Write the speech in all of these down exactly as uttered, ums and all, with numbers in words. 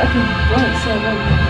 Boy, so good.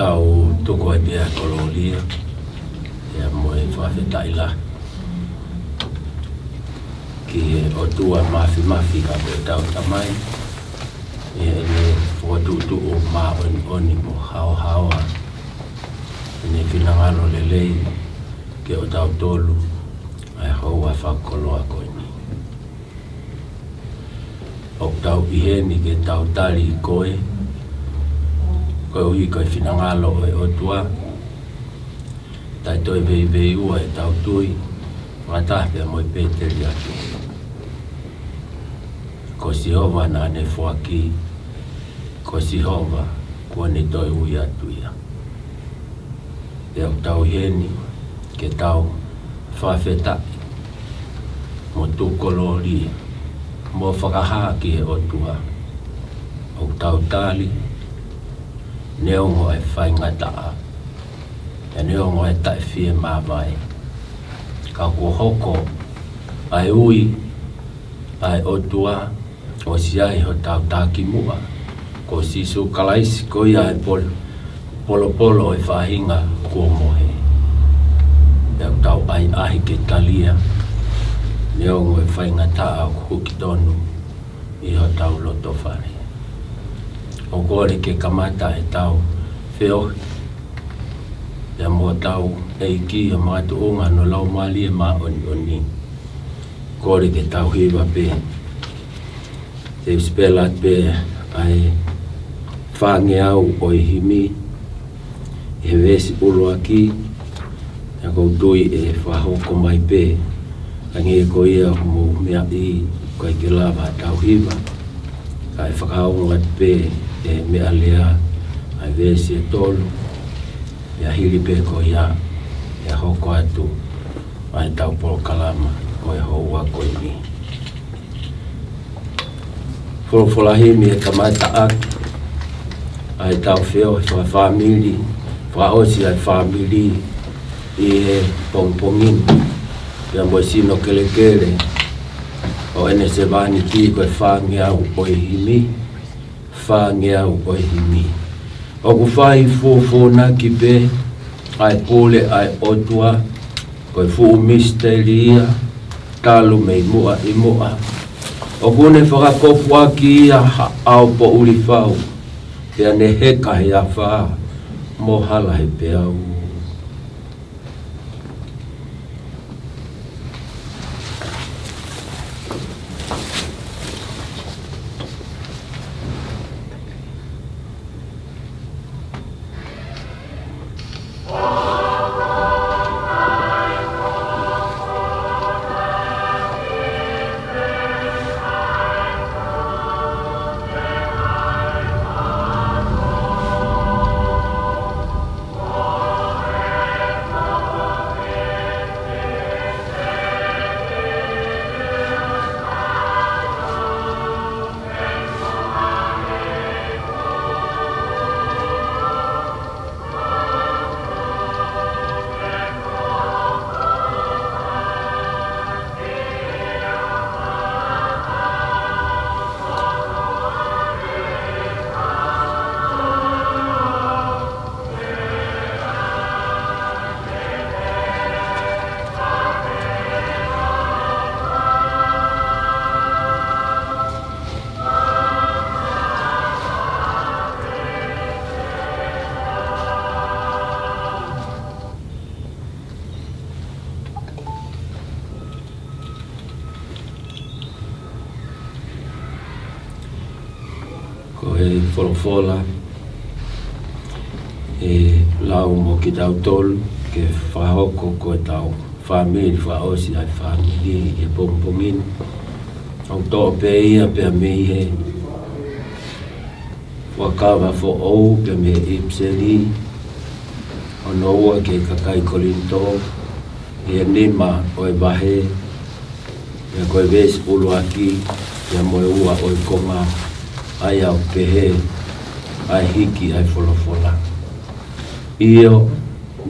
Tau tuku ai pē ʻa e kolōlia, ʻa ia mo e fakafetaʻi lahi ki he ʻOtua Māfimafi, ko ʻetau Tamai, ʻi heʻene fokotuʻutuʻu māʻoniʻoni mo haohaoa ʻene finangalo lelei kiate kitautolu, ʻa e houa fakakoloa ko eni. ʻOku tau ʻi heni ke tau tali koe, koeʻuhi ko e finangalo ʻo e ʻOtua, taʻetoeveiveiua ʻetau tui, fakataha pea mo e pēteliake. Ko Sihova naʻa ne foaki, ko Sihova kuo ne toe ui atu ia. Pea ʻoku tau ʻi heni ke tau fakafetaʻi mo tuku kolōlia mo fakahā ki he ʻOtua ʻoku tau tali, neongo ʻa e faingataʻa, ʻa ia neongo ʻa e taʻefiemāvae, ka kuo hoko ʻa e ui ʻa e ʻOtua, ʻosi ʻi ai hotau Takimuʻa, ko Sīsū Kalaisi, ko ia ʻa e pol-, polopolo ʻo e faʻahinga kuo mohe. Pea ʻoku tau ʻahiʻahi ke tali ia, neongo e faingataʻa ʻoku huki tonu ʻi hotau lotofale. ʻOku kole ke kamata ʻetau feohi pea mo hotau ʻEiki ʻo makatuʻunga hono Laumālie Māʻoniʻoni. Kole ke tau hiva pē, te u sipela pē ʻa e fāngeau ʻo e himi, ʻi he veesi ʻuluaki, ʻa ia ʻoku ou tui ʻe fakahoko mai pē, hangē ko ia ʻoku mou meaʻi, ʻikai ke lava ʻetau hiva, kae fakaongo atu pē ʻe he meʻalea ʻa e veesi ʻe tolu, pea hili pē ko ia, ʻe hoko atu ʻa ʻetau polokalama ʻo e houa ko eni. Folofola himi ʻe kamata ʻaki ʻa e tau feohi fakafāmili, fakaʻosi ʻa e fāmili ʻi he pongipongi ni. Pea mo e sino kelekele ʻo ʻEne sevāniti ko e fāngeau ʻo e himi, fāngeau ʻo e himi. ʻOku fai fōfōnaki pē ʻa e pule ʻa e ʻOtua, ko e fuʻu misiteli ia, talu mei muʻa ʻi muʻa. ʻOku ne fakakofuʻaki ia ha ʻao poʻuli fau, pea ne heka he afā mo hala he peau. Ko e folofola ʻe lau mo kitautolu ke fakahoko ko e tau fāmili fakaʻosi ʻa e fāmili ʻi he pongipongi ni. ʻOku toʻo pē ia pea mei he Fuakava Foʻou pea mei he ʻIpiseli hono ua ki he kakai Kolinitō, ʻi he nima ʻo e vahe, pea ko e veesi ʻuluaki, pea mo e ua ʻo e konga, ʻa ia ʻoku pehē ʻa e hiki ʻa e folofola. ʻIo,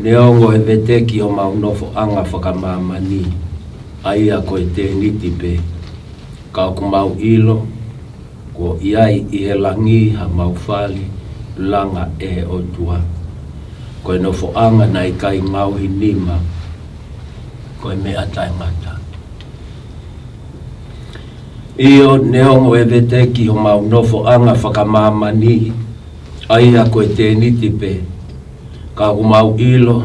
neongo ʻe veteki homau nofoʻanga fakamāmani, ʻa ia ko e tēniti pē, ka ʻoku mau ʻilo, kuo ʻi ai ʻi he langi hamau fale langa ʻe he ʻOtua. Ko e nofoʻanga naʻe ʻikai ngaohi nima, ko e meʻa taʻengata. ʻIo, neongo ʻe veteki homau nofoʻanga fakamāmani, ʻa ia ko e tēniti pē, ka ʻoku mau ʻilo,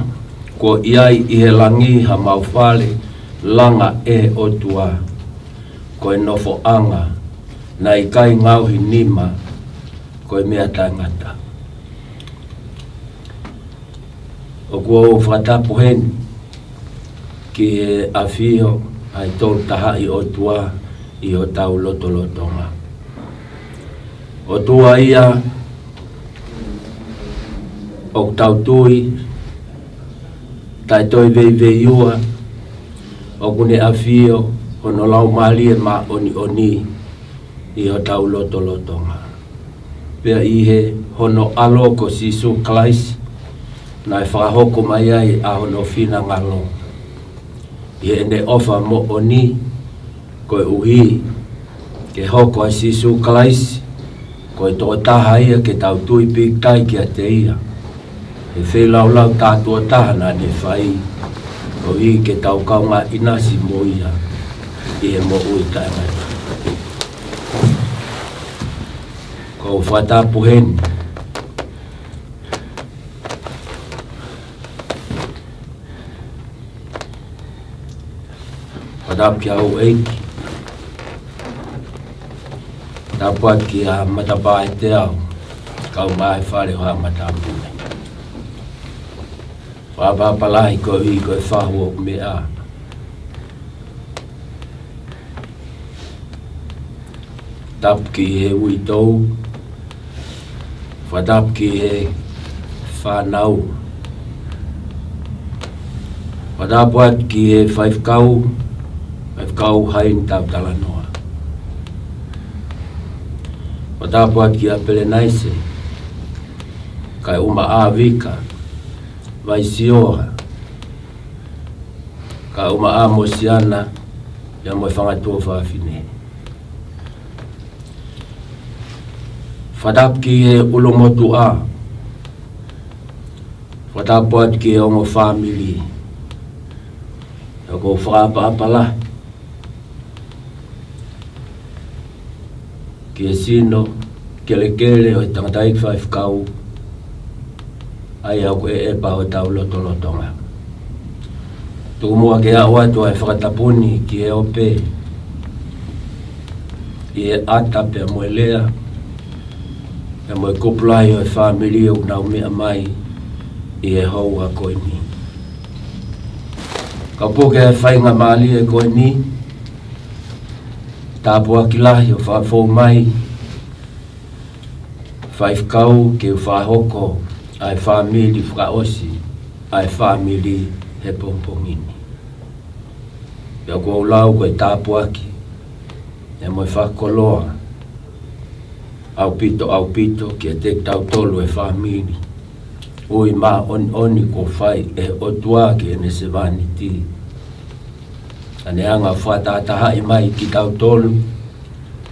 kuo ʻi ai ʻi he langi hamau fale langa ʻe he ʻOtua. Ko e nofoʻanga naʻe ʻikai ngaohi nima, ko e meʻa taʻengata. ʻOku ou fakatapu heni ki he ʻafio ʻa e Tolu-Tahaʻi-ʻOtua ʻi hotau lotolotonga. ʻOtua ia ʻoku tau tui, taʻe toe veiveiua, ʻoku ne ʻafio hono Laumālie Māʻoniʻoni ʻi hotau lotolotonga. Pea ʻi he hono ʻAlo ko Sīsū Kalaisi, naʻe fakahoko mai ai ʻa hono finangalo. ʻI heʻene ʻofa moʻoni, koeʻuhi ke hoko ʻa Sīsū Kalaisi ko e tokotaha ia ke tau tui pīkitai kiate ia, he feilaulau tātuʻo taha naʻa ne fai, koeʻuhi ke tau kaungā ʻinasi mo ia ʻi he moʻui taʻengata. ʻOku ou fakatapu heni. Fakatapu ki he houʻeiki. Tapu atu ki he matapā ʻi he ʻao, kau mai fale ʻo e matāpule. Fakapapālangi koeʻuhi ko e fahu ʻoku meʻa. Tapu ki he uitou. Fakatapu ki he fānau. Fakatapu atu ki he faifekau, faifekau Haini Tautalanoa. Fakatapu atu kia Pelenaise, kae ʻumaʻā Vika, Vaisioa, kae ʻumaʻā Mosiana, pea mo e fanga tuofāfine. Fakatapu ki he ʻulumotuʻa. Fakatapu atu ki he ongo fāmili. ʻOku ou fakaʻapaʻapa lahi ki he sino kelekele ʻo e tangataʻeiki faifekau, ʻa ia ʻoku ʻeʻepa hotau lotolotonga. Tuku muʻa ke aʻu atu ʻa e fakatapu ni ki he ope, ʻi he ʻata pea mo e lea, pea mo e kupu lahi ʻo e fāmili ʻoku nau meʻa mai ʻi he houa ko eni. Ka ʻoku ʻi ai e faingamālie ko eni, tāpuaki lahi ʻo fakafou mai faifekau ke u fakahoko ʻa e fāmili fakaʻosi ʻa e fāmili he pongipongi ni. Pea ʻoku ou lau ko e tāpuaki pea mo e fakakoloa ʻaupito, ʻaupito kiate kitautolu e fāmili. Ui māʻoniʻoni kuo fai ʻe he ʻOtua ki heʻene sevāniti, ʻa ʻene hanga ʻo fakatahatahaʻi mai kitautolu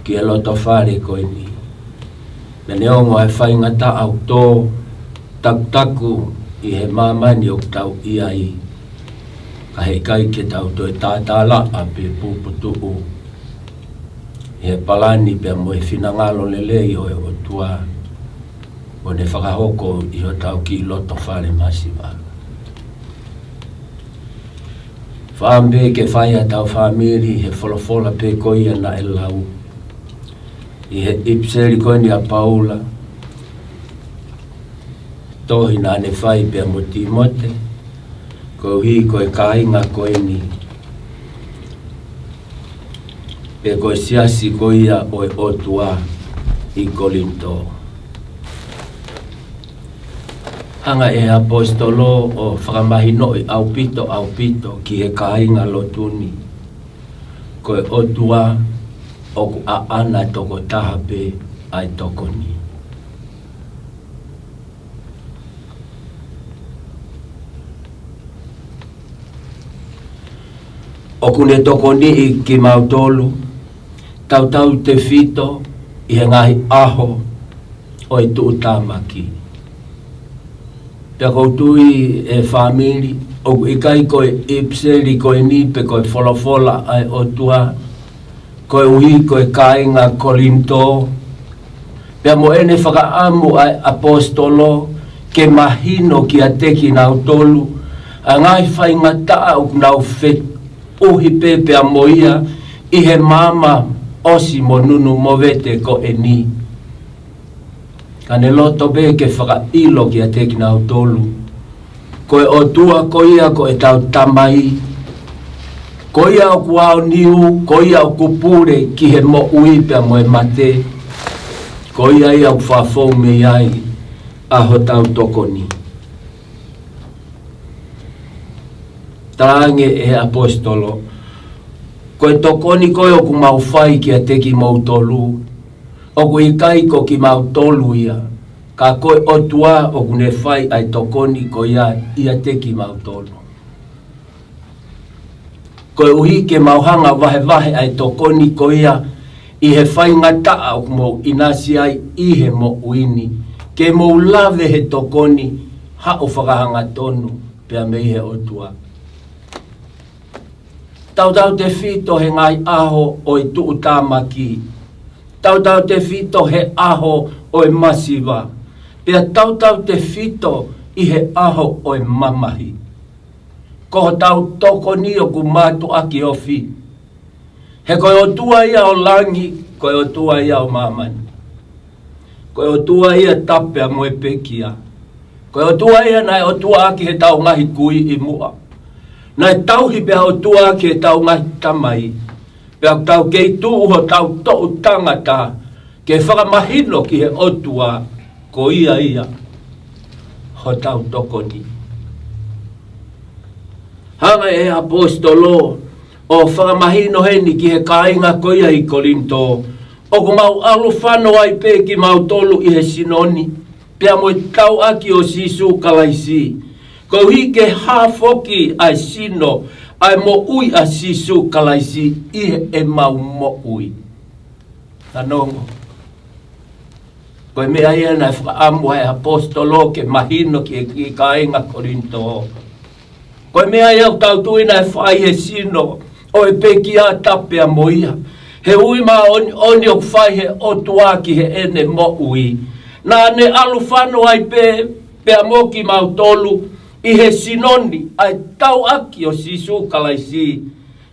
ki he loto fale ko eni. Pea neongo ʻa e faingataʻa ʻoku tō takutaku ʻi he māmani ʻoku tau ʻi ai, ka heʻikai ke tau toe tātālaʻa pe puputuʻu ʻi he palani pea mo e finangalo lelei ʻo e ʻOtua, ʻoku ne fakahoko ʻi hotau kiʻi loto fale masiva. Fakaʻamu pē ke fai ʻa ʻetau fāmili he folofola pē ko ia naʻe lau ʻi he ʻipiseli ko eni ʻa Paula, tohi naʻa ne fai pea mo Tīmote, koeʻuhi ko e kāinga ko eni, pe ko e siasi ko ia ʻo e ʻOtua ʻi Kolinitō. Hanga ʻe he ʻaposetolo ʻo fakamahinoʻi ʻaupito, ʻaupito ki he kāingalotu ni, ko e ʻOtua ʻoku ʻaʻana tokotaha pē ʻa e tokoni. ʻOku ne tokoniʻi kimautolu tautautefito ʻi he ngaahi ʻaho ʻo e tuʻutāmaki. Pea ʻoku ou tui, ʻe fāmili, ʻoku ʻikai ko e ʻipiseli ko eni pe ko e folofola ʻa e ʻOtua koeʻuhi ko e kāinga Kolinitō, pea mo ʻene fakaʻamu ʻa e ʻaposetolo ke mahino kiate kinautolu ʻa e ngaahi faingataʻa ʻoku nau feʻuhi pē pea mo ia ʻi he maama ʻosi monū movete ko eni. Ka ne loto pē ke fakaʻilo kiate kinautolu, ko e ʻOtua ko ia ko ʻetau Tamai, ko ia ʻoku aoniu, ko ia ʻoku pule ki he moʻui pea mo e mate, ko ia ia ʻoku fakafou mei ai ʻa hotau tokoni. Talaange ʻe he ʻaposetolo, ko e tokoni ko ē ʻoku mau fai kiate kimoutolu, ʻoku ʻikai ko kimautolu ia, ka ko e ʻOtua ʻoku ne fai ʻa e tokoni ko ia ʻiate kimautolu. Koeʻuhi ke mau hanga ʻo vahevahe ʻa e tokoni ko ia ʻi he faingataʻa ʻoku mou ʻinasi ai ʻi he moʻui ni, ke mou lave he tokoni haʻu fakahangatonu pea mei he ʻOtua. Tautautefito he ngaahi ʻaho ʻo e tuʻutāmaki. Tautautefito he ʻaho ʻo e masiva. Pea tautautefito ʻi he ʻaho ʻo e mamahi. Ko hotau tokoni ʻoku mātuʻaki ofi. He ko e ʻOtua ia ʻo langi, ko e ʻOtua ia ʻo māmani. Ko e ʻOtua ia tapu pea mo e pekia. Ko e ʻOtua ia naʻe ʻOtua ʻaki ʻetau ngaahi kui ʻi muʻa. Naʻe tauhi pea ʻOtua ʻaki ʻetau ngaahi tamai. Pea ʻoku tau kei tuʻu hotau toʻu tangata ke fakamahino ki he ʻOtua ko ia ia hotau tokoni. Hanga ʻe he ʻaposetolo ʻo fakamahino heni ki he kāinga ko ia ʻi Kolinitō, ʻoku mau ʻalu fano ai pē kimautolu ʻi he sino ni, pea mo e tauʻaki ʻo Sīsū Kalaisi, koeʻuhi ke hā foki ʻa e sino, ʻa e moʻui ʻa Sīsū Kalaisi ʻi heʻemau moʻui. Fanongo. Ko e meʻa ia naʻe fakaʻamu ʻa e ʻaposetolo ke mahino ki he, ki he kāinga Kolinitō. Ko e meʻa ia ʻoku tau tui naʻe fai he sino ʻo e pekia, tapu pea mo ia. He ui māʻoniʻoni ʻoku fai he ʻOtua ki heʻene moʻui. Naʻa ne ʻalu fano ai pē, pea mo kimautolu ʻi he sino ni, ʻa e tauʻaki ʻo Sīsū Kalaisi,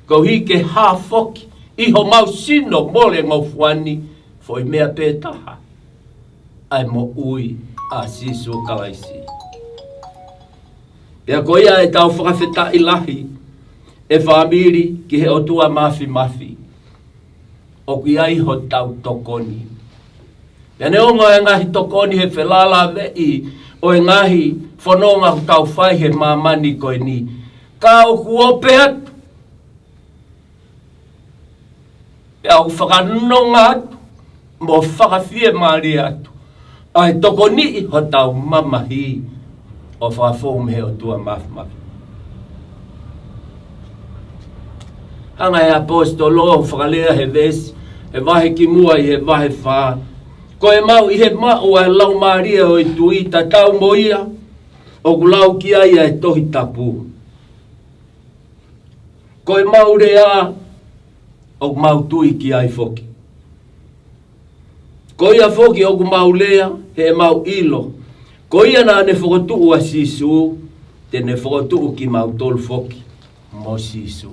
koeʻuhi ke hā foki ʻi homau sino molengofuani foʻi meʻa pē taha, ʻa e moʻui ʻa Sīsū Kalaisi. Pea ko ia ʻetau fakafetaʻi lahi, ʻe fāmili, ki he ʻOtua Māfimafi, ʻoku ʻi ai hotau tokoni. Pea neongo e ngaahi tokoni he felālāveʻi ʻo e ngaahi fononga ʻoku tau fai he māmani ko eni, ka ʻoku ope atu, pea ʻoku fakanonga atu, mo fakafiemālie atu ʻa e tokoniʻi hotau mamahi ʻo fakafou mei he ʻOtua Māfimafi. Hanga ʻe he ʻaposetolo ʻo fakalea he veesi, he vahe kimuʻa ʻi he vahe fā: Ko ʻemau ʻi he maʻu ʻa e laumālie ʻo e tui tatau mo ia ʻoku lau ki ai ʻa e Tohi Tapu. Ko ʻemau lea ʻoku mau tui ki ai foki. Ko ia foki ʻoku mau lea, he ʻemau ʻilo ko ia naʻa ne fokotuʻu ʻa Sīsū, te ne fokotuʻu kimautolu foki mo Sīsū.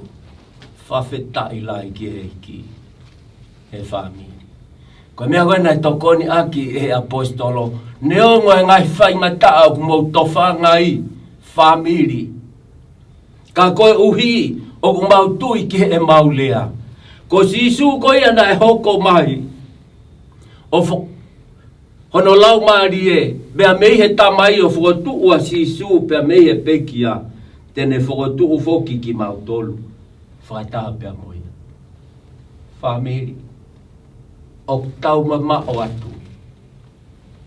Fakafetaʻi lahi ki he ʻEiki, ʻe fāmili. Ko e meʻa ko ē naʻe tokoni ʻaki ʻe he ʻaposetolo, neongo e ngaahi faingataʻa ʻoku mou tofanga ai, fāmili, ka koeʻuhi ʻoku mau tui ki heʻemau lea. Ko Sīsū ko ia naʻe hoko mai ʻo fo-, hono laumālie, meʻa mei he Tamai ʻo fokotuʻu ʻa Sīsū pea mei he pekia, te ne fokotuʻu foki kimautolu fakataha pea mo ia. Fāmili, ʻoku tau mamaʻo atu,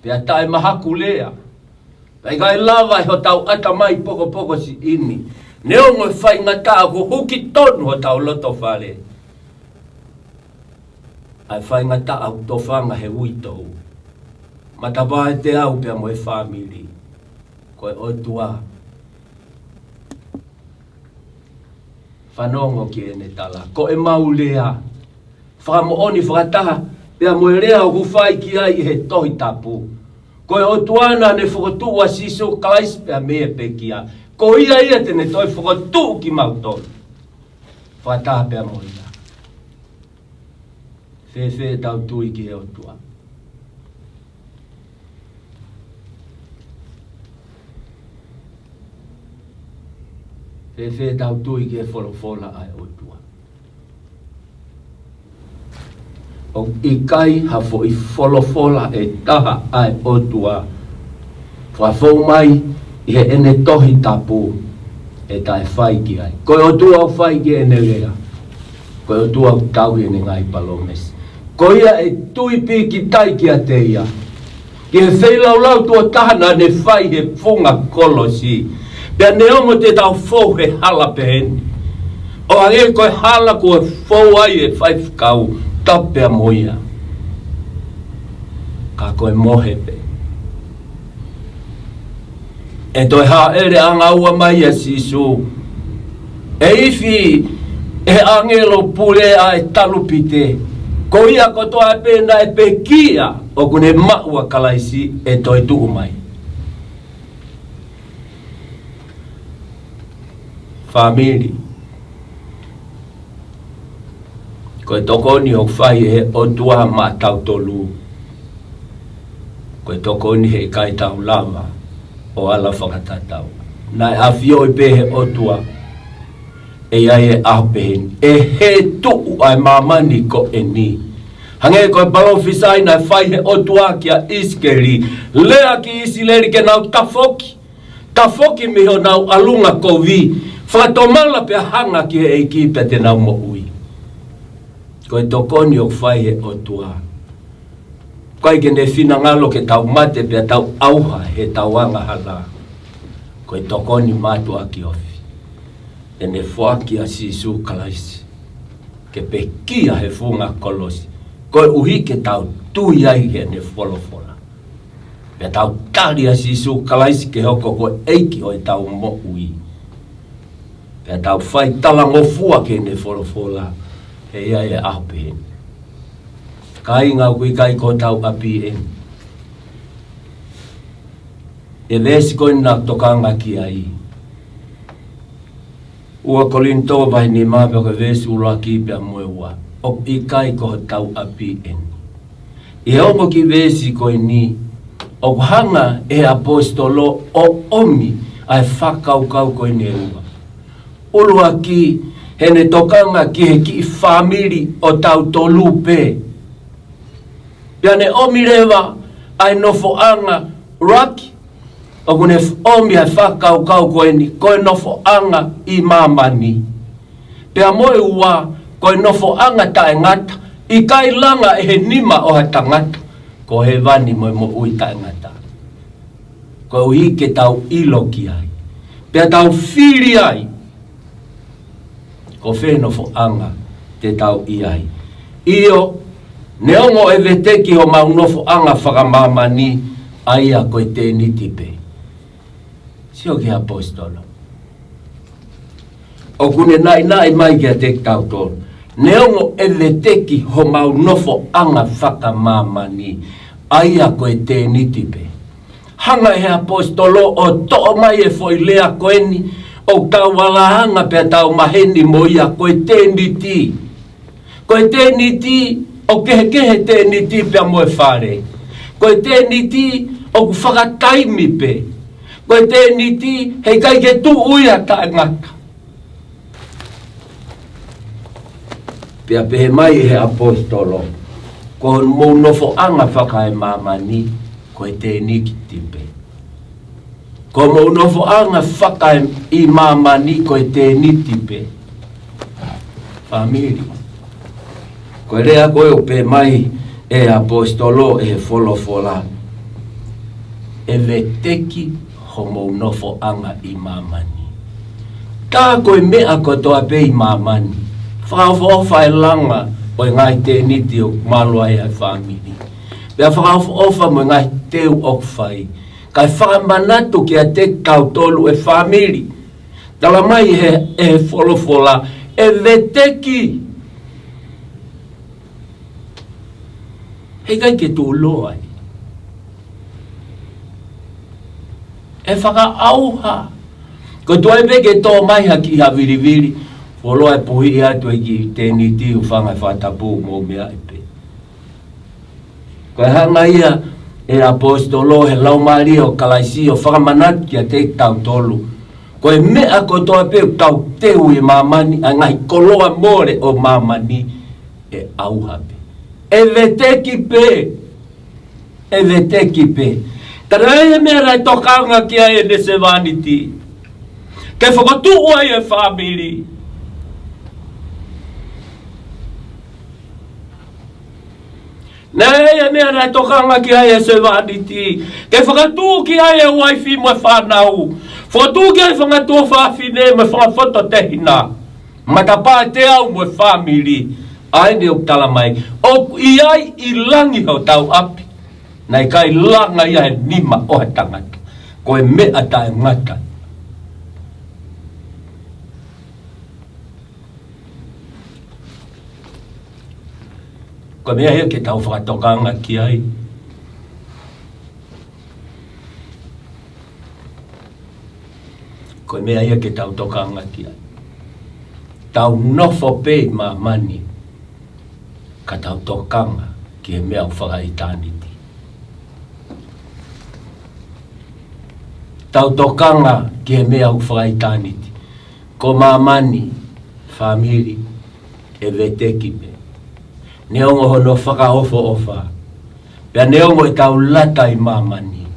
pea taʻemahakulea, pea ʻikai lava ʻe hotau ʻatamai pokopoko siʻi ni, neongo e faingataʻa ʻoku huki tonu hotau loto fale, ʻa e faingataʻa ʻoku tofanga he uitou, matapā ʻe teau pea mo e fāmili. Ko e ʻOtua, fanongo ki heʻene tala. Ko ʻemau lea, fakamoʻoni fakataha pea mo e lea ʻoku fai ki ai ʻi he Tohi Tapu. Ko e ʻOtua naʻa ne fokotuʻu ʻa Sīsū Kalaisi pea mei he pekia, ko ia ia te ne toe fokotuʻu kimautolu fakataha pea mo ia. Fēfē ʻetau tui ki he ʻOtua? Fēfē ʻetau tui ki he folofola ʻa e ʻOtua? ʻOku ʻikai ha foʻi folofola ʻe taha ʻa e ʻOtua fakafou mai ʻi heʻene Tohi Tapu ʻe taʻefai ki ai. Ko e ʻOtua ʻoku fai ki heʻene lea. Ko e ʻOtua ʻoku tauhi ʻene ngaahi palōmesi. Ko ia ʻe tui pīkitai kiate ia, ki he feilaulau tuʻo taha naʻa ne fai he funga kolosi. Pea neongo te tau fou he hala pehē ni, ʻo hangē ko e hala kuo fou ai e faifekau, tapu pea mo ia, ka ko e mohe pē. ʻE toe hāʻele ʻanga ua mai ʻa Sīsū, ʻe ifi ʻe he ʻāngelo pule ʻa e talupite. Ko ia kotoa pē naʻe pekia ʻoku ne maʻu ʻa Kalaisi ʻe toetuʻu mai. Fāmili, ko e tokoni ʻoku fai ʻe he ʻOtua maʻatautolu, ko e tokoni he ʻikai tau lava ʻo ala fakatatau. Naʻe ʻafioʻi pē he ʻOtua ʻe ʻi ai e ʻaho pehē ni, ʻe hē tuʻu ʻa e māmani ko eni. Hangē ko e palōfisai naʻe fai he ʻOtua kia ʻIsikeli, lea ki ʻIsileli ke nau tafoki, tafoki mei honau ʻalunga kovi, fakatomala pea hanga ki he ʻEiki pea te nau moʻui. Ko e tokoni ʻoku fai he ʻOtua ʻIkai ke ne finangalo ke tau mate pea tau ʻauha he tau angahala. Ko e tokoni mātuʻaki ofi ʻene foaki ʻa Sīsū Kalaisi ke pekia he funga kolosi, koeʻuhi ke tau tui ai heʻene folofola. Pea tau tali ʻa Sīsū Kalaisi ke hoko ko e ʻEiki ʻo ʻetau moʻui. Pea tau fai talangofua ki heʻene folofola, he ʻe ʻi ai e ʻaho pehē ni. Kāinga, ʻoku ʻikai ko hotau ʻapi eni. ʻE veesi ko eni naʻa tokanga ki ai. Ua Kolinitō vahe nima pea ko e veesi ʻuluaki pea mo e ua. ʻOku ʻikai ko hotau ʻapi eni. ʻI he ongo kiʻi veesi ko eni, ʻoku hanga ʻe he ʻaposetolo ʻo ʻomi ʻa e fakakaukau ko eni ʻe ua. ʻUluaki, heʻene tokanga ki he kiʻi fāmili ʻo tautolu pē. Pea ne ʻomi leva ʻa e nofoʻanga ʻuluaki, ʻoku ne f-, ʻomi ʻa e fakakaukau ko eni, ko e nofoʻanga ʻi māmani. Pea mo e ua, ko e nofoʻanga taʻengata, ʻikai langa ʻe he nima ʻo ha tangata, ko hēvani mo e moʻui taʻengata. Koeʻuhi ke tau ʻilo ki ai. Pea tau fili ai. Ko fē nofoʻanga te tau ʻi ai. ʻIo, neongo ʻe veteki homau nofoʻanga fakamāmani, ʻa ia ko e tēniti pē. Sio ki he ʻaposetolo. ʻOku ne naʻinaʻi mai kiate kitautolu. Neongo ʻe veteki homau nofoʻanga fakamāmani, ʻa ia ko e tēniti pē. Hanga ʻe he ʻaposetolo ʻo toʻo mai e foʻi lea ko eni, ʻo tau alanga pea tau maheni mo ia, ko e tēniti. Ko e tēniti, ʻoku kehekehe tēniti pea mo e fale. Ko e tēniti, ʻoku fakataimi pē. Ko e tēniti, heʻikai ke tuʻu ia taʻengata. Pea pehē mai ʻe he ʻaposetolo, ko hoʻomou nofoʻanga fakaemāmani, ko e tēniti pē. Ko hoʻomou nofoʻanga fakaemāmani, ko e tēniti pē. Fāmili. Ko e lea ko ē ʻoku pehē mai ʻe he ʻaposetolo ʻi he folofola, ʻe veteki homou nofoʻanga ʻi māmani. Tā ko e meʻa kotoa pē ʻi māmani. Fakaʻofoʻofa e langa ʻo e ngaahi tēniti ʻoku malu ai ʻa e fāmili. Pea fakaʻofoʻofa mo e ngaahi teu ʻoku fai. Kae fakamanatu kiate kitautolu e fāmili. Tala mai ʻe he, ʻe he folofola, ʻe veteki. Heʻikai ke tuʻuloa ai. ʻE fakaʻauha. Ko e tuai pē ke tō mai ha kiʻi havilivili, fuoloa ʻe puhiʻi atu e kiʻi tēniti, hūfanga he fakatapu mo meʻa ʻi pē. Ko e hanga ia ʻe he ʻaposetolo he Laumālie ʻo Kalaisi ʻo fakamanatu kiate kitautolu. Ko e meʻa kotoa pē ʻoku tau teu ʻi māmani, ʻa e ngaahi koloa mole ʻo māmani, ʻe ʻauha pē. ʻE veteki pē. ʻE veteki pē. Ka naʻe ʻi ai e meʻa naʻe tokanga ki ai ʻene sevāniti ke fokotuʻu ai e fāmili. Naʻe ʻi ai e meʻa naʻe tokanga ki ai e sevāniti ke fakatuʻu ki ai e uaifi mo e fānau. Fakatuʻu ki ai e fanga tuofāfine mo e fanga fototehina. Matapā teau mo e fāmili, ʻa eni ʻoku tala mai, ʻoku ʻi ai ʻi langi hotau ʻapi. Naʻe ʻikai langa ia he nima ʻo ha tangata. Ko e meʻa taʻengata. Ko e meʻa ia ke tau fakatokanga ki ai. Ko e meʻa ia ke tau tokanga ki ai. Tau nofo pē ʻi māmani, ka tau tokanga ki he meʻa ʻoku fakaʻitāniti. Tau tokanga ki he meʻa ʻoku fakaʻitāniti. Ko māmani, fāmili, ʻe veteki pē. Neongo hono fakaʻofoʻofa. Pea neongo ʻetau lata ʻi māmani.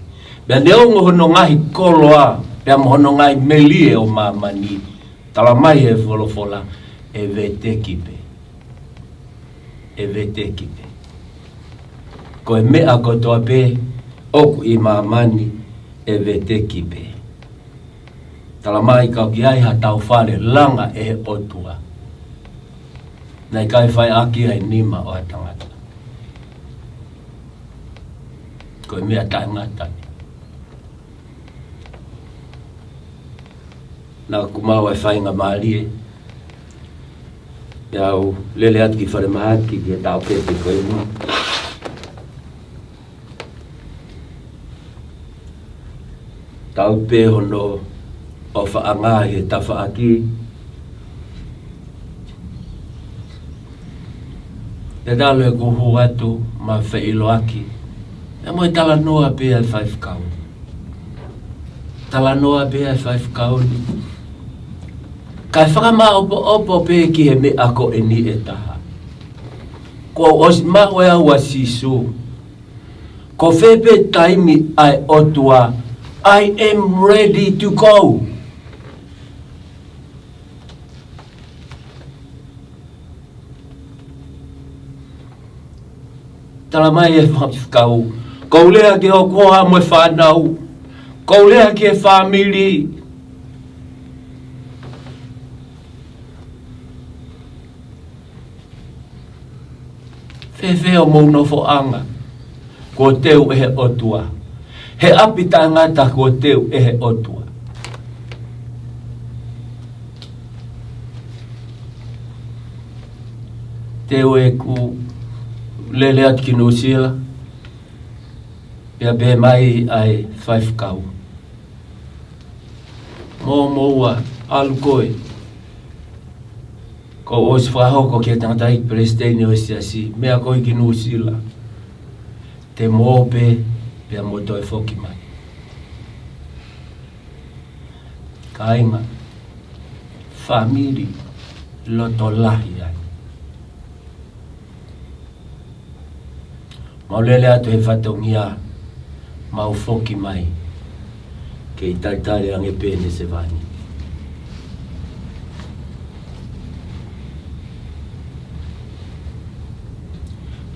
Pea neongo hono ngaahi koloa, pea mo hono ngaahi melie ʻo māmani. Tala mai ʻe he folofola, ʻe veteki pē. ʻE veteki pē. Ko e meʻa kotoa pē ʻoku ʻi māmani ʻe veteki pē. Talamai ka ʻoku ʻi ai haʻatau fale langa ʻe he ʻOtua, naʻe ʻikai fai ʻaki ia ʻe he nima ʻo ha tangata. Ko e meʻa taʻengata. Naʻa ku maʻu e faingamālie ke u lele atu ki falemahaki ki he taʻokete ko eni. Tau pē hono ʻofaʻanga ʻi he tafaʻaki. Pea talu ʻeku hū atu mo feʻiloaki, ʻa ia mo e talanoa pē ʻa e faifekau. Talanoa pē ʻa e faifekau ni. Kae fakamaʻopoʻopo pē ki he meʻa ko eni ʻe taha. Kuo ʻosi maʻu ʻe au ʻa Sīsū. Ko fē pē taimi ʻa e ʻOtua, I am ready to go. Talamai ʻe he faifekau, ko u lea ki hoku hoa mo e fānau, ko u lea ki he fāmili. Fēfē hoʻomou nofoʻanga kuo teu ʻe he ʻOtua? He ʻapi taʻengata kuo teu ʻe he ʻOtua. Teu ʻeku lele atu ki Nuʻusila, pea pehē mai ʻa e faifekau, mou, mou ʻalu koe. Kuo ʻosi fakahoko ki he tangataʻeiki palesiteni ʻo e siasi, meʻa koe ki Nuʻusila. Te mo ō pē, pea mo toe foki mai. Kāinga, fāmili, loto lahi ai. Mau lele atu he fatongia, mau foki mai. Kei talitali ange pē ʻene sevāniti.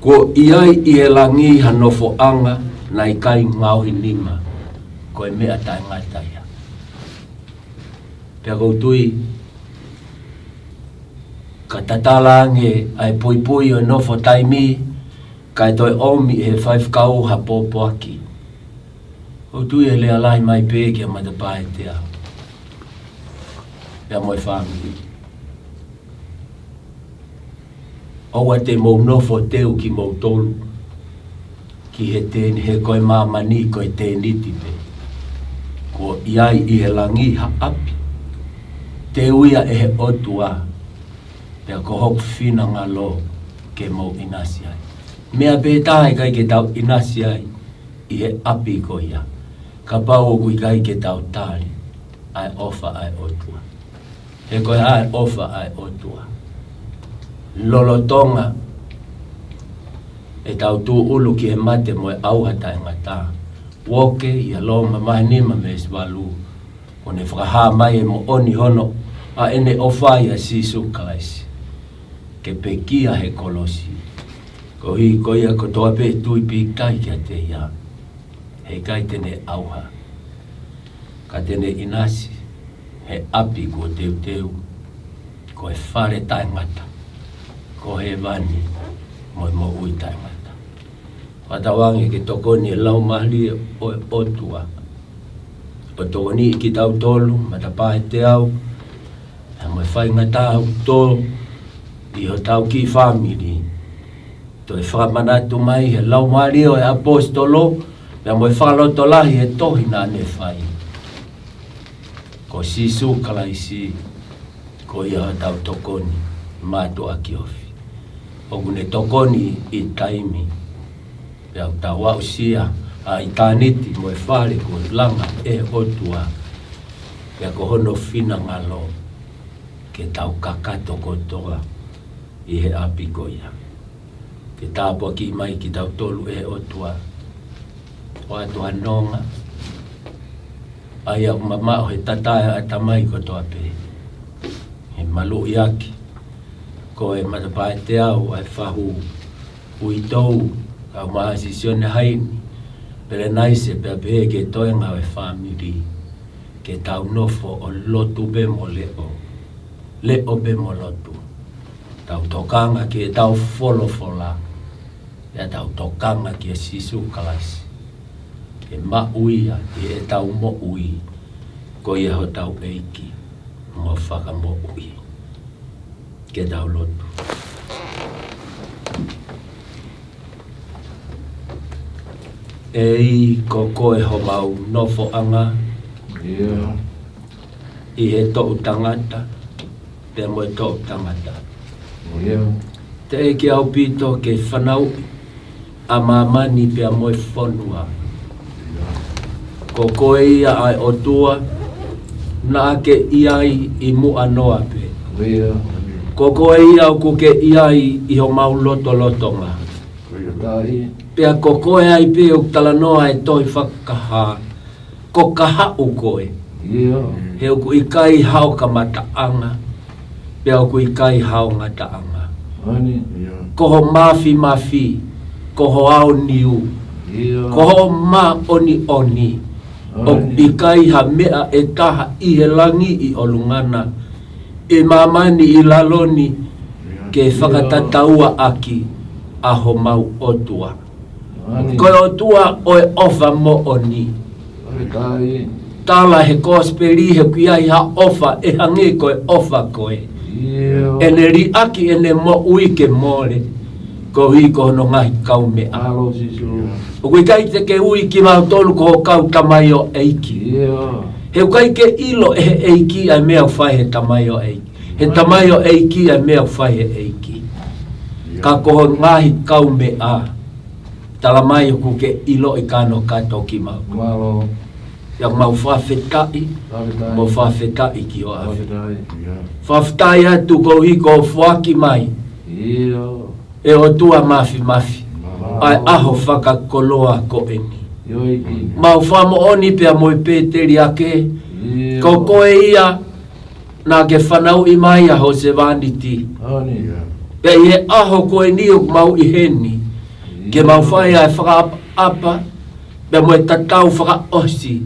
Kuo ʻi ai ʻi he langi ha nofoʻanga naʻe ʻikai ngaohi nima, ko e meʻa taʻengata ia. Pea ʻoku ou tui, ka tatala ange ʻa e puipui ʻo e nofo taimi, kae toe ʻomi ʻe he faifekau ha pōpoaki, ʻoku ou tui ʻe lea lahi mai pē ki he matapā ʻe teau, pea mo e fāmili. ʻOua te mou nofo teu kimoutolu ki he teni, he ko e māmani ko e tēniti pē. Kuo ʻi ai ʻi he langi ha ʻapi, teu ia ʻe he ʻOtua, pea ko hoku finangalo ke mou ʻinasi ai. Meʻa pē taha ʻikai ke tau ʻinasi ai ʻi he ʻapi ko ia, kapau ʻoku ʻikai ke tau tali ʻa e ʻofa ʻa e ʻOtua. He ko e hā e ʻofa ʻa e ʻOtua? Lolotonga ʻetau tūʻulu ki he mate mo e ʻauha taʻengata. Uoke ia Loma vahe nima veesi valu, ʻoku ne fakahā mai e moʻoni hono ʻa ʻene ʻofa ʻia Sīsū Kalaisi, ke pekia he kolosi. Koeʻuhi ko ia kotoa pē tui pīkitai kiate ia, heʻikai te ne ʻauha, ka te ne ʻinasi he ʻapi kuo teuteu, ko e fale taʻengata, ko hēvani mo e moʻui taʻengata. Fakatauange ke tokoni e Laumālie ʻo e ʻOtua ʻo tokoniʻi kitautolu, matapā ʻe teau, pea mo e faingataʻa ʻoku tō ʻi hotau kiʻi fāmili. Toe fakamanatu mai he laumālie ʻo e ʻaposetolo, pea mo e fakalotolahi he tohi naʻa ne fai, ko Sīsū Kalaisi, ko ia hotau tokoni mātuʻaki ofi. ʻOku ne tokoni ʻi taimi, pea ʻoku tau aʻusia ʻa ʻitāniti mo e fale kuo langa ʻe he ʻOtua. Pea ko hono finangalo ke tau kakato kotoa ʻi he ʻapi ko ia. Ke tāpuakiʻi mai kitautolu ʻe he ʻOtua. ʻOatu ha nonga, ʻa ia ʻoku mamaʻo he tatae ʻa e ʻatamai kotoa pē. He maluʻi ʻaki ko e matapā ʻe teau ʻa e fahu uitou, Kau Māsisi ʻo ne haini, Pelenaise pea pehē ki he toenga ʻo e fāmili, ke tau nofo ʻo lotu pē mo leʻo, leʻo pē mo lotu. Tau tokanga ki heʻetau folofola, pea tau tokanga kia Sīsū Kalaisi, ke maʻu ia ʻi heʻetau moʻui, ko ia hotau ʻEiki mo Fakamoʻui. Ke tau lotu. ʻEiki, ko koe homau nofoʻanga ʻi he toʻu tangata pea mo e toʻu tangata. Teʻeki ʻaupito ke fanauʻi ʻa māmani pea mo e fonua. Ko koe ia ʻa e ʻOtua naʻa ke ʻi ai ʻi muʻa noa pē. Ko koe ia ʻoku ke ʻi ai ʻi homau lotolotonga. Pea ko koe ai pē ʻoku talanoa e tohi Fakahā, ko Kahaʻu koe. He ʻoku ʻikai hao kamataʻanga, pea ʻoku ʻikai hao ngataʻanga. Ko ho mafimafi, ko ho aoniu, ko ho māʻoniʻoni. ʻOku ʻikai ha meʻa ʻe taha ʻi he langi ʻi ʻolunga na, ʻi māmani ʻi lalo ni, ke fakatataua ʻaki ʻa homau ʻOtua. Ko e ʻOtua ʻo e ʻofa moʻoni. Tala he kosipeli he ʻoku ʻi ai ha ʻofa ʻe hangē ko e ʻofa ko ē. ʻEne liʻaki ʻene moʻui ke mole, koeʻuhi ko hono ngaahi kaumeʻa. ʻOku ʻikai te ke ui kimautolu ko ho kau tamaioʻeiki. He ʻoku ʻikai ke ʻilo ʻe he ʻEiki ʻa e meʻa ʻoku fai he tamaioʻeiki. He tamaioʻeiki ʻa e meʻa ʻoku fai he ʻEiki. Ka ko ho ngaahi kaumeʻa. Tala mai ʻoku ke ʻiloʻi kanokato kimautolu. Pea mau fakafetaʻi, mau fakafetaʻi ki ho ʻAfio. Fakafetaʻi atu koeʻuhi ko hoʻo foaki mai, ʻe ʻOtua mafimafi, ʻa e ʻaho fakakoloa ko eni. Mau fakamoʻoni pea mo e pēteliake, ko koe ia naʻa ke fanauʻi mai ʻa ho sevāniti. Pea ʻi he ʻaho ko eni ʻoku mau ʻi heni, ke mau fai ʻa e fakaʻapaʻapa, pea mo e tatau fakaʻosi,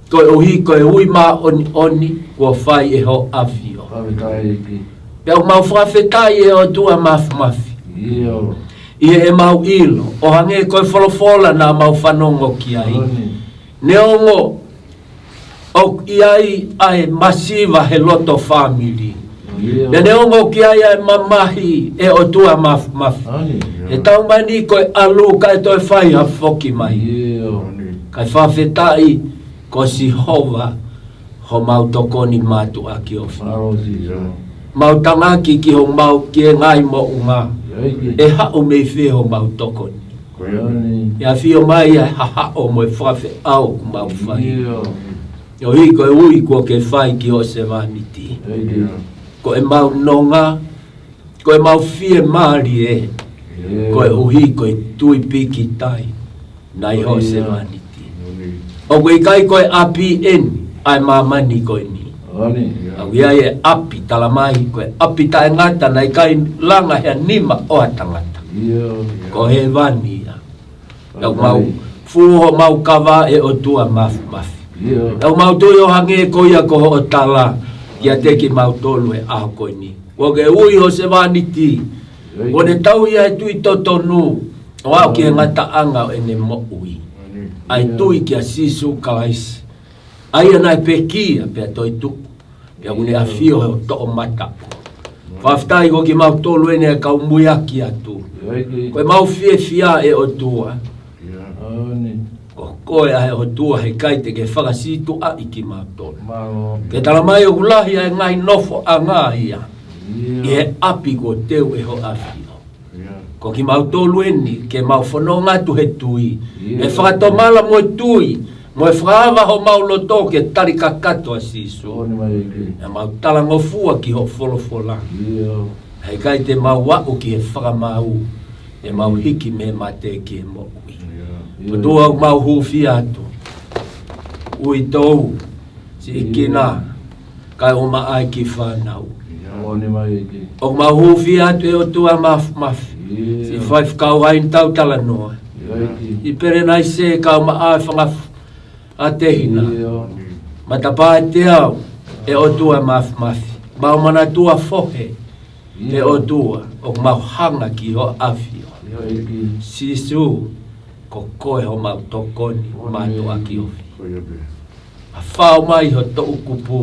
koeʻuhi ko e ui māʻoniʻoni kuo fai ʻe ho ʻAfio. Pea ʻoku mau fakafetaʻi ʻe ʻOtua mafimafi, ʻi heʻemau ʻilo, ʻo hangē ko e folofola naʻa mau fanongo ki ai. Neongo ʻoku ʻi ai ʻa e masiva he loto fāmili. Pea neongo ʻoku ʻi ai ʻa e mamahi ʻe ʻOtua mafimafi, he taumaiā ni ko e ʻalu kae toe fai ha foki mai. Kae fakafetaʻi ko Sihova homau tokoni mātuʻaki ofi. Mau tangaki ki homau ki he ngaahi moʻunga, ʻe haʻu mei fē homau tokoni. ʻE ʻafio mai ʻa e hahaʻo mo e fakafeʻao ʻoku mau fai. ʻOi, ko e ui kuo ke fai ki ho sevāniti. Ko ʻemau nonga, ko ʻemau fiemālie, koeʻuhi ko e tui pīkitai naʻe ʻi ho sevāniti. ʻOku ʻikai ko e ʻapi eni ʻa e māmani ko eni. ʻOku ʻi ai e ʻapi, tala mai ko e ʻapi taʻengata naʻe ʻikai langa he nima ʻo ha tangata. Ko hēvani ia. ʻOku mau fū homau kava ʻe ʻOtua mafimafi. ʻOku mau tui ʻo hangē ko ia ko hoʻo tala kiate kimautolu he ʻaho ko eni. Kuo ke ui ho sevāniti, kuo ne tauhi ʻa e tui totonu ʻo aʻu ki he ngataʻanga ʻo ʻene moʻui, ʻa e tui kia Sīsū Kalaisi, ʻa ia naʻe pekia pea toetuʻu, pea kuo ne ʻafio he toʻomataʻu. Fakafetaʻi ko kimautolu eni ʻa e kau muiaki atu. Ko ʻemau fiefia ʻe ʻOtua, ko koe ʻa e ʻOtua, he ʻikai te ke fakasītuʻaʻi kimautolu. Ke tala mai ʻoku lahi ʻa e ngaahi nofoʻanga ia ʻi he ʻapi kuo teu ʻe ho ʻAfio. Ko kimautolu eni ke mau fononga atu he tui, ʻe fakatomala mo e tui, mo e fakaava homau loto ke tali kakato ʻa Sīsū. ʻE mau talangofua ki hoʻo folofola. He ʻikai te mau aʻu ki he fakamaau, ʻe mau hiki mei he mate ki he moʻui. ʻOtua, ʻoku mau hūfia atu. Uitou, siʻi kina, kae ʻumaʻā e kiʻi fānau. ʻOku mau hūfia atu ʻe ʻOtua mafimafi, Siʻi faifekau ʻa eni ʻoku tau talanoa. ʻI Pelenaise kae ʻumaʻā e fanga f-, ʻa Tehina. Matapā ʻe teau, ʻe ʻOtua Māfimafi. Mau manatua fohe, ʻe ʻOtua, ʻoku mau hanga ki hoʻo ʻAfio. Sīsū, ko koe homau tokoni, mātuʻaki ofi. ʻA fao mai ho toʻukupu,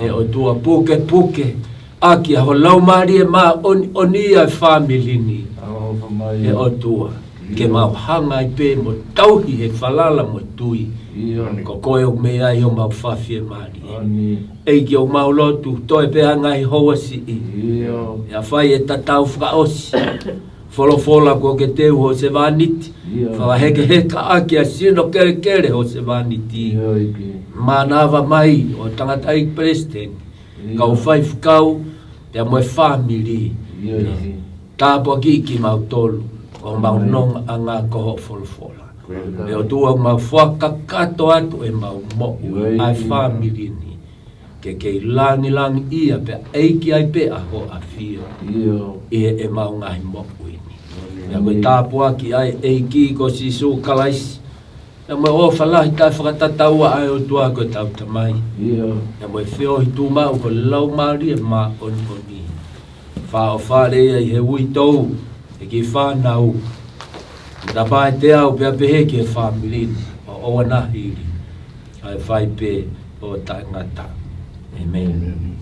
ʻe ʻOtua, pukepuke ʻaki ʻa ho Laumālie Māʻoniʻoni ʻa e fāmili ni. ʻE ʻOtua, ke mau hanga ai pē mo tauhi he falala mo tui. Ko koe ʻoku mei ai homau fafiemālie. ʻEiki, ʻoku mau lotu, toe pē ʻa e ngaahi houa siʻi. ʻE ʻafai ʻe tatau fakaʻosi. Folofola kuo ke teu ho sevāniti. Fakahekeheka ʻaki ʻa e sino kelekele ho sevāniti. Mānava mai ʻa e tangataʻeiki palesiteni, kau faifekau, pea mo e fāmili. Tāpuakiʻi kimautolu, ʻo mau nonga ʻanga ko hoʻo folofola. ʻE ʻOtua, mau fakakakato atu ʻemau moʻui ʻa e fāmili ni. Ke kei langilangiʻia pea ʻEiki ai pē ʻa ho ʻAfio. ʻI heʻemau ngaahi moʻui ni. Pea ko e tāpuaki ʻa e ʻEiki ko Sīsū Kalaisi. Pea mo e ʻofa lahi taʻefakatataua ʻa e ʻOtua ko e tau Tamai. Pea mo e feohi tuʻumaʻu ko e Laumālie Māʻoniʻoni. Fāʻofale ia ʻi he uitou, ʻe ki fānau. Matapā ʻe teau pea pehē ki he fāmili ni, ʻo ʻoua naʻa hili. ʻA e fai pē ʻo taʻengata. ʻĒmeni.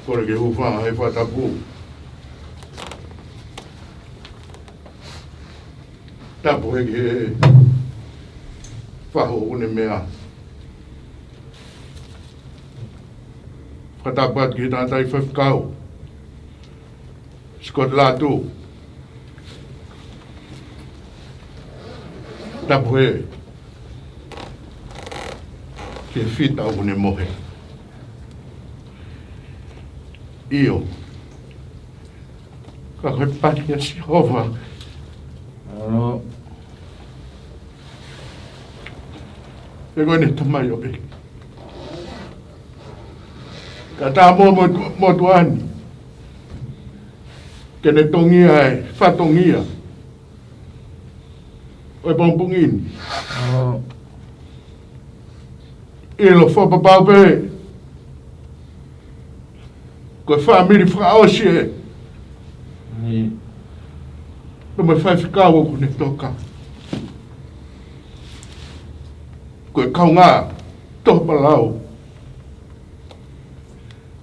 Kole ke u hūfanga he fakatapu. Tapu he ki he fahu ʻoku ne meʻa. Fakatapu atu ki he tangataʻeiki faifekau, Scott Latu. Tapu he ki he fita ʻoku ne mohe. ʻIo. Ka ko e pani ʻa Sihova. ʻE ko ʻene tamaioʻeiki. Ka tā mo, mo, motuʻa ni ke ne tongia e fatongia ʻo e pongipongi ni. ʻIlo fakapapau pē ko e fāmili fakaʻosi ē. Pea mo e faifekau ʻoku ne toka. Ko e kaungā topalau.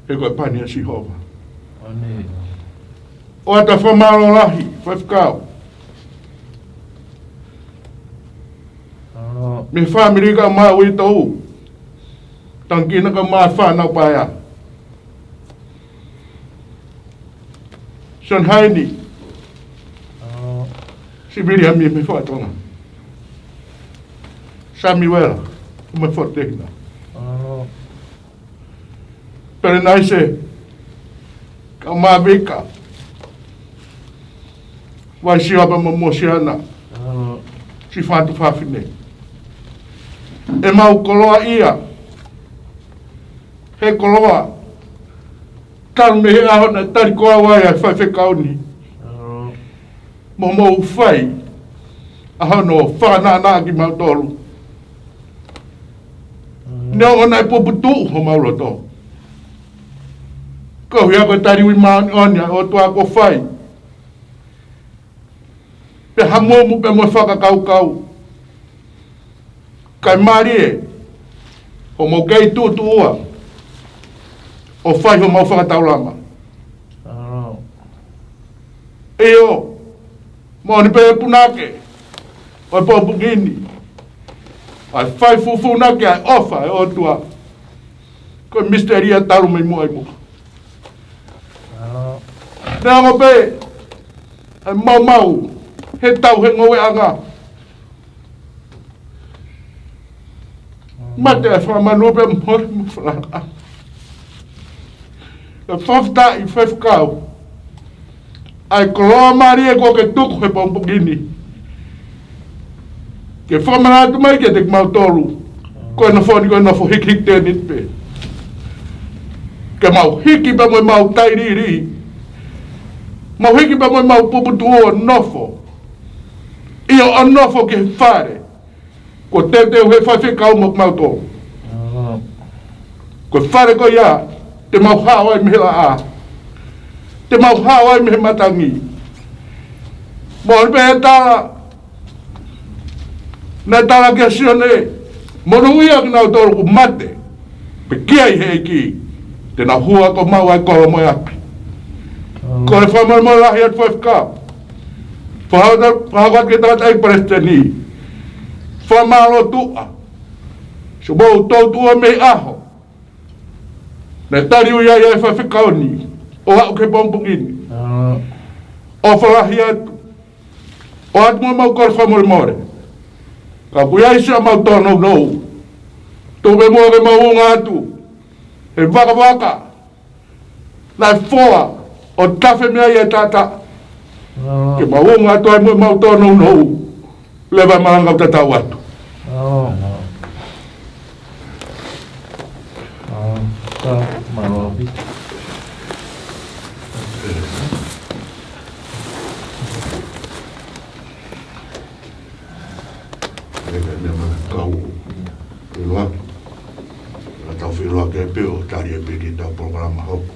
He ko e pani ʻa Sihova. ʻOatu ʻa e fakamālō lahi, faifekau. Mei he fāmili kae ʻumaʻā e uitou. Tangikina kae ʻumaʻā e fānau paea. Sione Haini. Siviliami mei Fakatonga. Samiuela, mei Fakatonga. Pelenaise, kae ʻumaʻā Vika. Vaisiva pea mo Mosiana. Siʻi fatu fafine. ʻEmau koloaʻia. He koloa. Talu mei he ʻaho naʻe tali ko au ai ʻa e faifekau ni. Mo mou fai ʻa hono fakanaʻanaʻa kimautolu. Neongo naʻe puputuʻu homau loto. Ko ia ko e tali ui māʻoniʻoni ʻa e ʻOtua kuo fai. Pea hamumu pea mo e fakakaukau. Kae mālie, ʻo mou kei tuʻutuʻua ʻo fai homau fakataulama. ʻIo, moʻoni pē punake ʻo e pongipongi ni. ʻA e fai fufunake ʻa e ʻofa ʻa e ʻOtua. Ko e misitelia talu mei muʻa ʻi muʻa. Neongo pē ʻa e maumau he tau he ngoueʻanga. Mate ʻa e fakamanu pea mole mo falala. Ka fakafetaʻi faifekau. ʻa e koloa mālie kuo ke tuku he pongipongi ni, ke fakamanatu mai kiate kimautolu ko e nofo ni ko e nofo hikihiki tēniti pē. Ke mau hiki pē mo ʻemau tailiili, mau hiki pē mo ʻemau puputuʻu ʻo nofo, ʻio, ʻo nofo ki he fale kuo teuteu ʻe he faifekau mo kimautolu. Ko e fale ko ia te mau hao ai mei he laʻā, te mau hao ai mei he matangi. Moʻoni pē ʻa e tala naʻe tala kia Sione, monūʻia kinautolu ʻoku mate pea kia ʻi he ʻEiki, te nau hū ʻo maʻu ʻa e kolo mo e ʻapi. Ko e fakamolemole lahi atu faifekau, fakahoko atu ki he tangataʻeiki palesiteni, fakamālō tuʻa. Sio, mou toutou ʻa mei ʻaho naʻe tali ui ai ʻa e faifekau ni ʻo aʻu ki he pongipongi ni. ʻOfa lahi atu. ʻOatu mo ʻemau kole fakamolemole. Ka ʻoku ʻi ai siʻa mau tōnounou. Tuku pē muʻa ke mau unga atu he vakavaka naʻe foa ʻo tafe mei ai e taʻataʻa. Ke mau unga atu ai mo ʻemau tōnounou. Leva e malanga ʻo tatau atu. Meʻa, meʻa mana kau. Feʻiloaki. Ka tau feʻiloaki pē ʻo tali pē ki heʻetau polokalama hoko.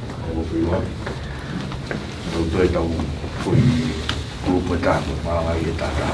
ʻOku ou feʻiloaki. Tau toe tau foʻi kulupu ʻe taha, malanga ʻe taha.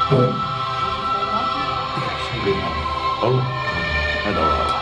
Olo. Ena ua.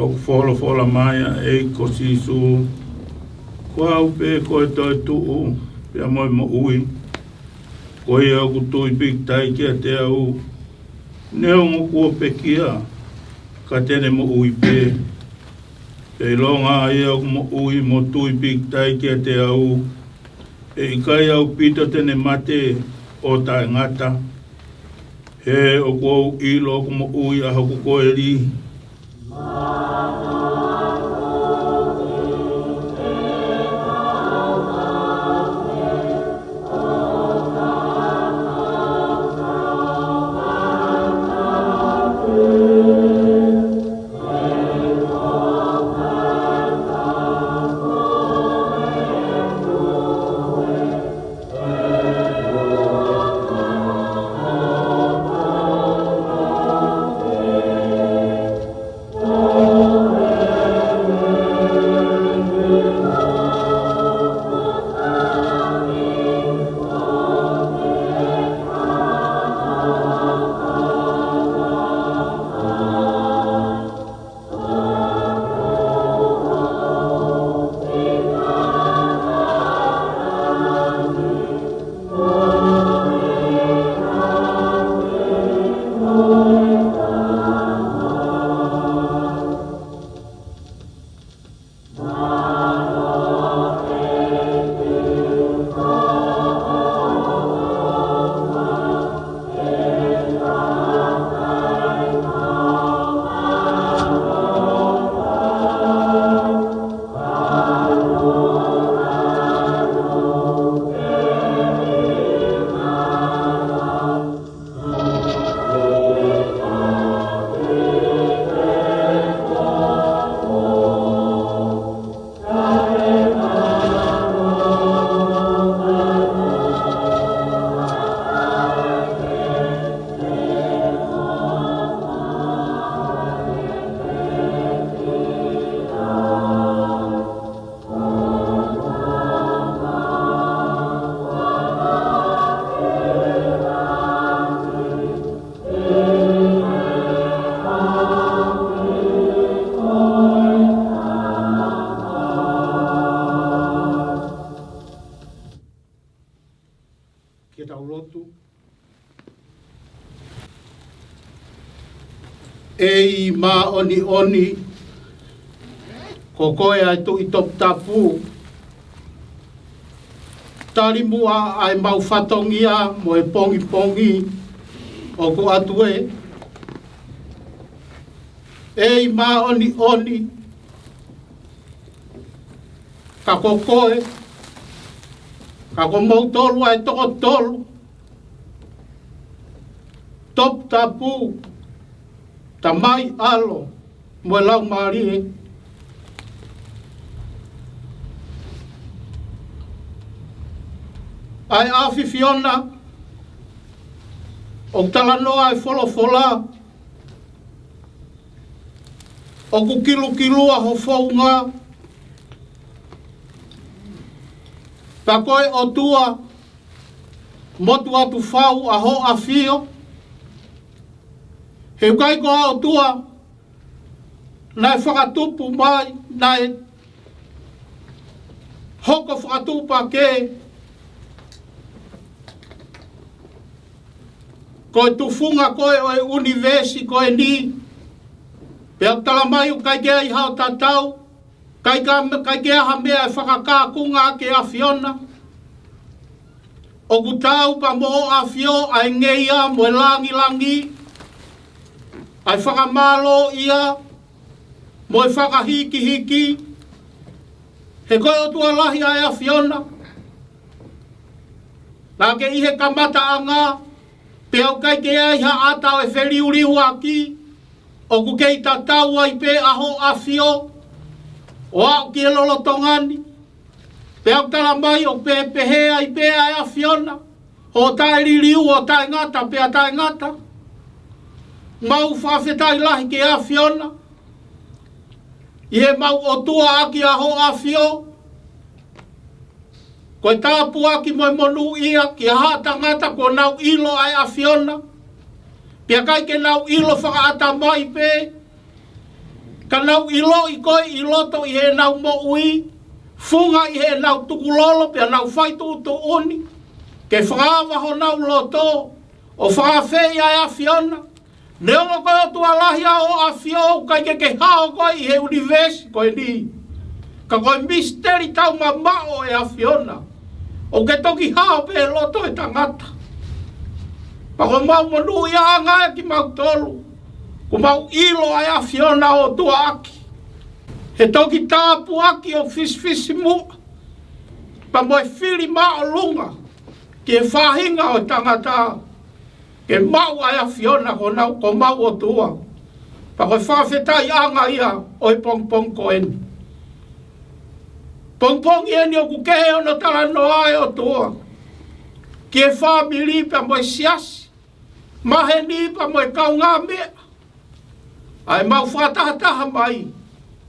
ʻOku folofola mai ʻa e ʻEiki ko Sīsū, ko au pē ko e toetuʻu pea mo e moʻui. Ko ia ʻoku tui pikitai kiate au, neongo kuo pekia, ka te ne moʻui pē. Pea ʻilonga ʻa ia ʻoku moʻui mo tui pikitai kiate au, ʻe ʻikai ʻaupito te ne mate ʻo taʻengata. He ʻoku ou ʻilo ʻoku moʻui ʻa hoku koeli. Ke tau lotu. ʻEiki māʻoniʻoni, ko koe ʻa e Tuʻi toputapu, tali muʻa ʻa e mau fatongia mo e pongipongi ʻoku ʻatu ē. ʻEiki māʻoniʻoni, ka ko koe, ka ko moutolu ʻa e toko tolu, toputapu, Tamai, ʻAlo, mo e Laumālie. ʻA e ʻAfiona, ʻoku talanoa ʻa e folofola, ʻoku kilukilua ho founga, pea ko e ʻOtua motuʻa tufau ʻa hoʻo ʻAfio. He ʻoku ʻikai ko ha ʻOtua naʻe fakatupu mai, naʻe hoko fakatuʻupakē. Ko e tufunga ko ē ʻo e ʻunivēsi ko eni, pea ʻoku tala mai ʻoku ʻikai ke ʻi ai haʻo tatau, ʻikai ka, ʻikai ke ʻi ai ha meʻa ʻe fakakakunga ʻaki e ʻAfiona. ʻOku taau pē mo hoʻo ʻAfio ʻa e ngeia mo e langilangi, ʻa e fakamālōʻia mo e fakahīkihiki. He ko e ʻOtua lahi ʻa e ʻAfiona. Naʻa ke ʻi he kamataʻanga, pea ʻoku ʻikai ke ʻi ai ha ʻata ʻe feliuliuaki, ʻoku kei tatau ai pē ʻa hoʻo ʻAfio ʻo aʻu ki he lolotonga ni. Pea ʻoku tala mai ʻoku pehē ai pē ʻa e ʻAfiona, hoʻo taʻeliliu ʻo taʻengata pea taʻengata. Mau fakafetaʻi lahi ki he ʻAfiona, ʻi heʻemau ʻOtua ʻaki ʻa hoʻo ʻAfio. Ko e tāpuaki mo e monūʻia ki ha tangata kuo nau ʻilo ʻa e ʻAfiona. Pea ʻikai ke nau ʻilo fakaʻatamai pē, Ka nau ʻiloʻi koe ʻi loto ʻi heʻenau moʻui, funga ʻi heʻenau tukulolo pea nau fai tuʻutuʻuni ke fakaava honau loto, ʻo fakaafeʻi ʻa e ʻAfiona. Neongo ko e ʻOtua lahi ʻa hoʻo ʻAfio, ʻoku ʻikai ke ke hao koe ʻi he ʻunivēsi ko eni. Ka ko e misiteli taumamaʻo ʻo e ʻAfiona. ʻOku ke toki hao pē he loto ʻo e tangata. Pea ko ʻemau monūʻiaʻanga ē kimautolu, kuo mau ʻilo ʻa e ʻAfiona ʻo tuʻuaki. He toki tāpuaki ʻo fisifisimuʻa pea mo e fili māʻolunga ki he faʻahinga ʻo e tangata, ke maʻu ʻa e ʻAfiona ko honau, ko homau ʻOtua. Pea ko e fakafetaʻiʻanga ia ʻo e pongipongi ko eni. Pongipongi eni ʻoku kehe hono talanoa ʻa e ʻOtua ki he fāmili pea mo e siasi, maheni pea mo e kaungāmeʻa. ʻA ʻemau fakatahataha mai,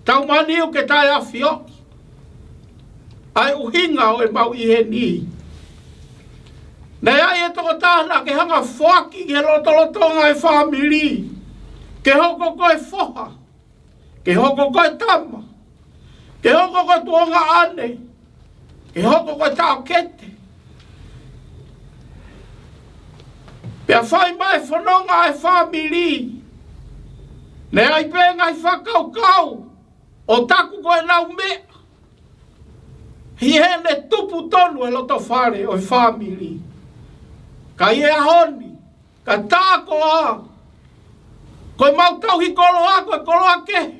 tau manatu ke taʻeʻafioʻi ʻa e ʻuhinga ʻo ʻemau ʻi heni. Naʻe ʻi ai e tokotaha naʻa ke hanga ʻo foaki ki he lotolotonga ʻo e fāmili, ke hoko ko e foha, ke hoko ko e tama, ke hoko ko e tuongaʻane, ke hoko ko e taʻokete. Pea fai mai e fononga ʻa e fāmili, naʻe ʻi ai pē ngaahi fakakaukau ʻo taku ko ʻenau meʻa ʻi heʻene tupu tonu he loto fale ʻo e fāmili. Ka ʻi he ʻaho ni, ka tā koā, ko ʻemau tauhi koloa, ko e koloa kehe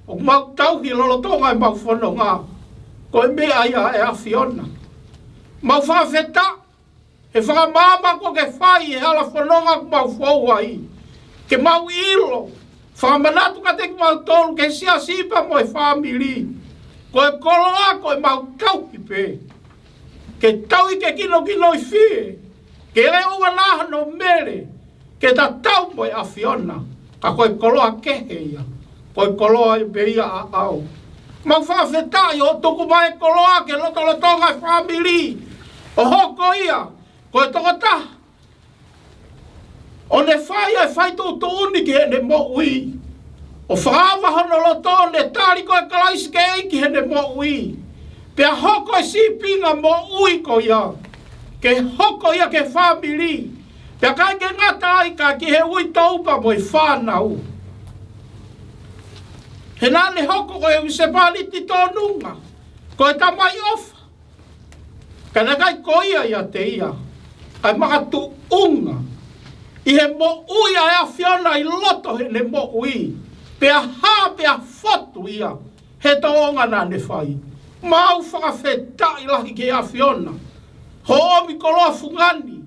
ʻoku mau tauhi lolotonga ʻemau fononga, ko e meʻa ia ʻa e ʻAfiona. Mau fakafetaʻi he fakamaama kuo ke fai he hala fononga ʻoku mau fou ai, ke mau ʻilo, fakamanatu kiate kimautolu, ki he siasi pea mo e fāmili, ko e koloa ko ʻemau tauhi pē. Ke tauhi ke kinokinoifie, ke ʻoua naʻa hano mele, ke tatau mo e ʻAfiona, ka ko e koloa kehe ia, ko e koloa pē ia ʻaʻau. Mau fakafetaʻi hoʻo tuku mai e koloa ki he lotolotonga ʻo e fāmili, ʻo hoko ia ko e tokotaha ʻo ne fai ʻa e fai tuʻutuʻuni ki heʻene moʻui, ʻo fakaava hono loto, ʻo ne tali koe Kalaisi ke ʻEiki heʻene moʻui. Pea hoko e sīpinga moʻui ko ia ke hoko ia ki he fāmili, pea ʻikai ke ngata ai ka ki he uitou pea mo e fānau. He naʻa ne hoko ko e husepāniti tōnunga, ko e tamai ʻofa. Ka naʻe ʻikai ko ia ʻiate ia ʻa e makatuʻunga ʻi he moʻui ʻa e ʻAfiona ʻi loto heʻene moʻui, pea hā pea fotu ia he tōʻonga naʻa ne fai. Mau fakafetaʻi lahi ki he ʻAfiona hoʻo ʻomi koloa fungani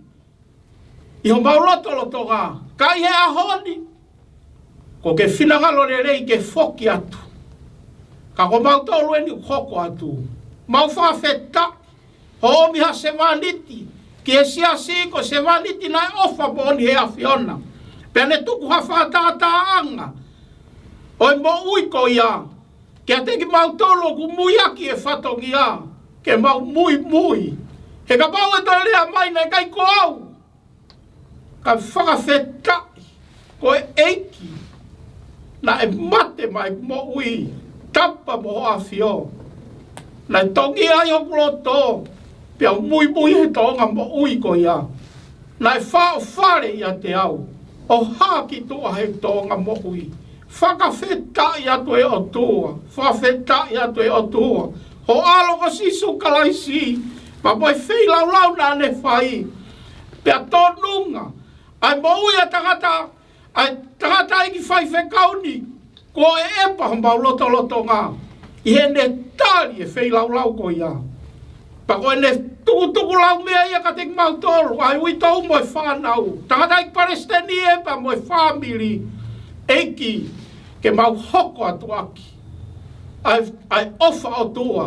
ʻi homau lotolotonga, ka ʻi he ʻaho ni, kuo ke finangalo lelei ke foki atu. Ka ko mautolu eni ʻoku hoko atu. Mau fakafetaʻi hoʻo ʻomi ha sevāniti ki he siasi, ko e sevāniti naʻe ʻofa moʻoni he ʻAfiona, pea ne tuku ha fakatātāʻanga ʻo e moʻui ko ia kiate kimautolu ʻoku muiaki e fatongia, ke mau muimui. He kapau ʻe toe lea mai naʻe ʻikai ko au, ka fakafetaʻi ko e ʻEiki naʻe mate maʻa ʻeku moʻui, tapu mo hoʻo ʻAfio. Naʻe tongi ai hoku loto, pea u muimui he tōʻonga moʻui ko ia. Naʻe faʻofale ʻiate au ʻo hā ki tuʻa he tōʻonga moʻui. Fakafetaʻi atu e ʻOtua, fakafetaʻi atu e ʻOtua, ho ʻAlo ko Sīsū Kalaisi, pea mo e feilaulau naʻa ne fai. Pea tōnunga ʻa e moʻui ʻa e tangata, ʻa e tangataʻeiki faifekau ni, ko e ʻEpa homau lotolotonga, ʻi heʻene tali e feilaulau ko ia. Pea ko ʻene tukutuku lau meʻa ia kiate kimautolu, ʻa e uitou mo e fānau, tangataʻeiki palesiteni ē pea mo e fāmili, ʻEiki, ke mau hoko atu ʻaki ʻa e, ʻa e ʻofa ʻOtua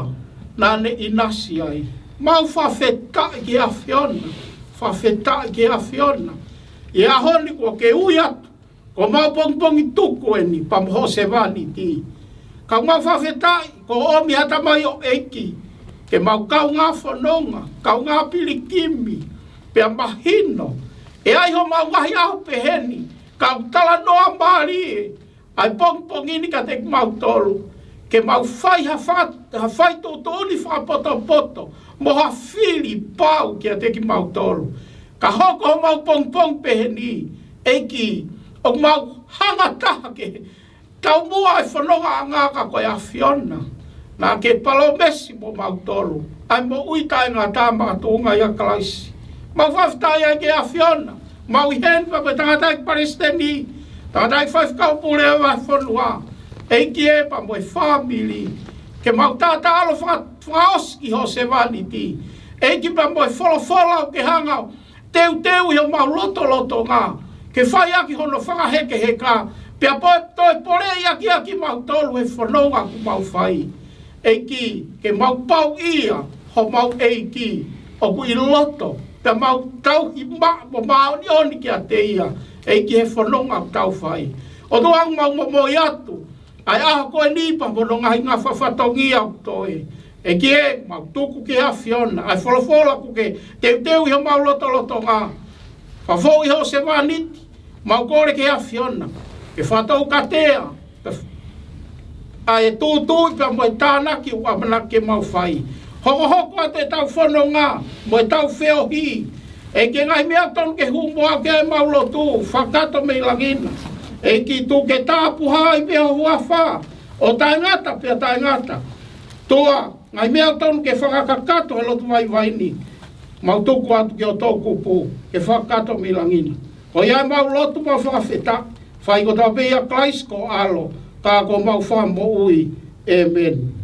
naʻa ne ʻinasi ai. Mau fakafetaʻi ki he ʻAfiona, fakafetaʻi ki he ʻAfiona. ʻI he ʻaho ni kuo ke ui atu, ko homau pongipongi tuku eni pea mo hoʻo sevāniti. Ka mau fakafetaʻi kuo ʻomi ha tamaioʻeiki ke mau kaungā fononga, kaungā pilikimi, pea mahino ʻe ʻi ai homau ngaahi ʻaho pehē ni, ka ʻoku talanoa mālie ʻa e pongipongi ni kiate kimautolu, ke mau fai ha fa-, ha faituʻutuʻuni fakapotopoto, mo ha fili pau kiate kimautolu. Ka hoko homau pongipongi pehē ni, ʻEiki, ʻoku mau hanga taha ke taumuʻa e fonongaʻanga ka ko e ʻAfiona. Naʻa ke palōmesi mo mautolu ʻa e moʻui taʻengata makatuʻunga ʻia Kalaisi. Mau fakafetaʻi ai ki he ʻAfiona. Mau ʻi heni pea mo e tangataʻeiki palesiteni, tangataʻeiki faifekau pule ʻo e fonua. ʻEiki ē, pea mo e fāmili. Ke mau taʻataʻalo faka-, fakaʻosi ki hoʻo sevāniti. ʻEiki, pea mo e folofola ʻoku ke hanga ʻo teuteu ʻi homau lotolotonga, ke fai ʻaki hono fakahekeheka, pea pea toe poleʻi ʻaki ʻa kimautolu he fononga ʻoku mau fai. ʻEiki, ke mau pau ʻia homau ʻEiki ʻoku ʻi loto, pea mau tauhi maʻa mo māʻoniʻoni kiate ia, ʻEiki, he fononga ʻoku tau fai. ʻOtua, mau momoi atu ʻa e ʻaho ko eni pea mo hono ngaahi ngaahi fatongia ʻoku toe. ʻEiki ē, mau tuku ki he ʻAfiona ʻa e folofola ʻoku ke teuteu ʻi homau lotolotonga. Fakafou ʻi hoʻo sevāniti, mau kole ki he ʻAfiona ke fakatoukatea ʻa e tūtuuʻi pea mo e tānaki ʻoku ʻamanaki ke mau fai. Hokohoko atu ʻetau fononga mo ʻetau feohi. ʻEiki, ngaahi meʻa ʻoku tonu ke hū mo aʻu ki ai ʻemau lotu, fakakakato mei langi na. ʻEiki, tuku ke tāpuhā ʻi ho huafa ʻo taʻengata pea taʻengata. ʻOtua, ngaahi meʻa ʻoku tonu ke fakakakato he lotu vaivai ni, mau tuku atu ki ho toʻukupu ke fakakakato mei langi na. Ko ia ʻemau lotu mo e fakafetaʻi, fai kotoa pē ʻia Kalaisi ko ho ʻAlo, ka ko homau Fakamoʻui. ʻĒmeni.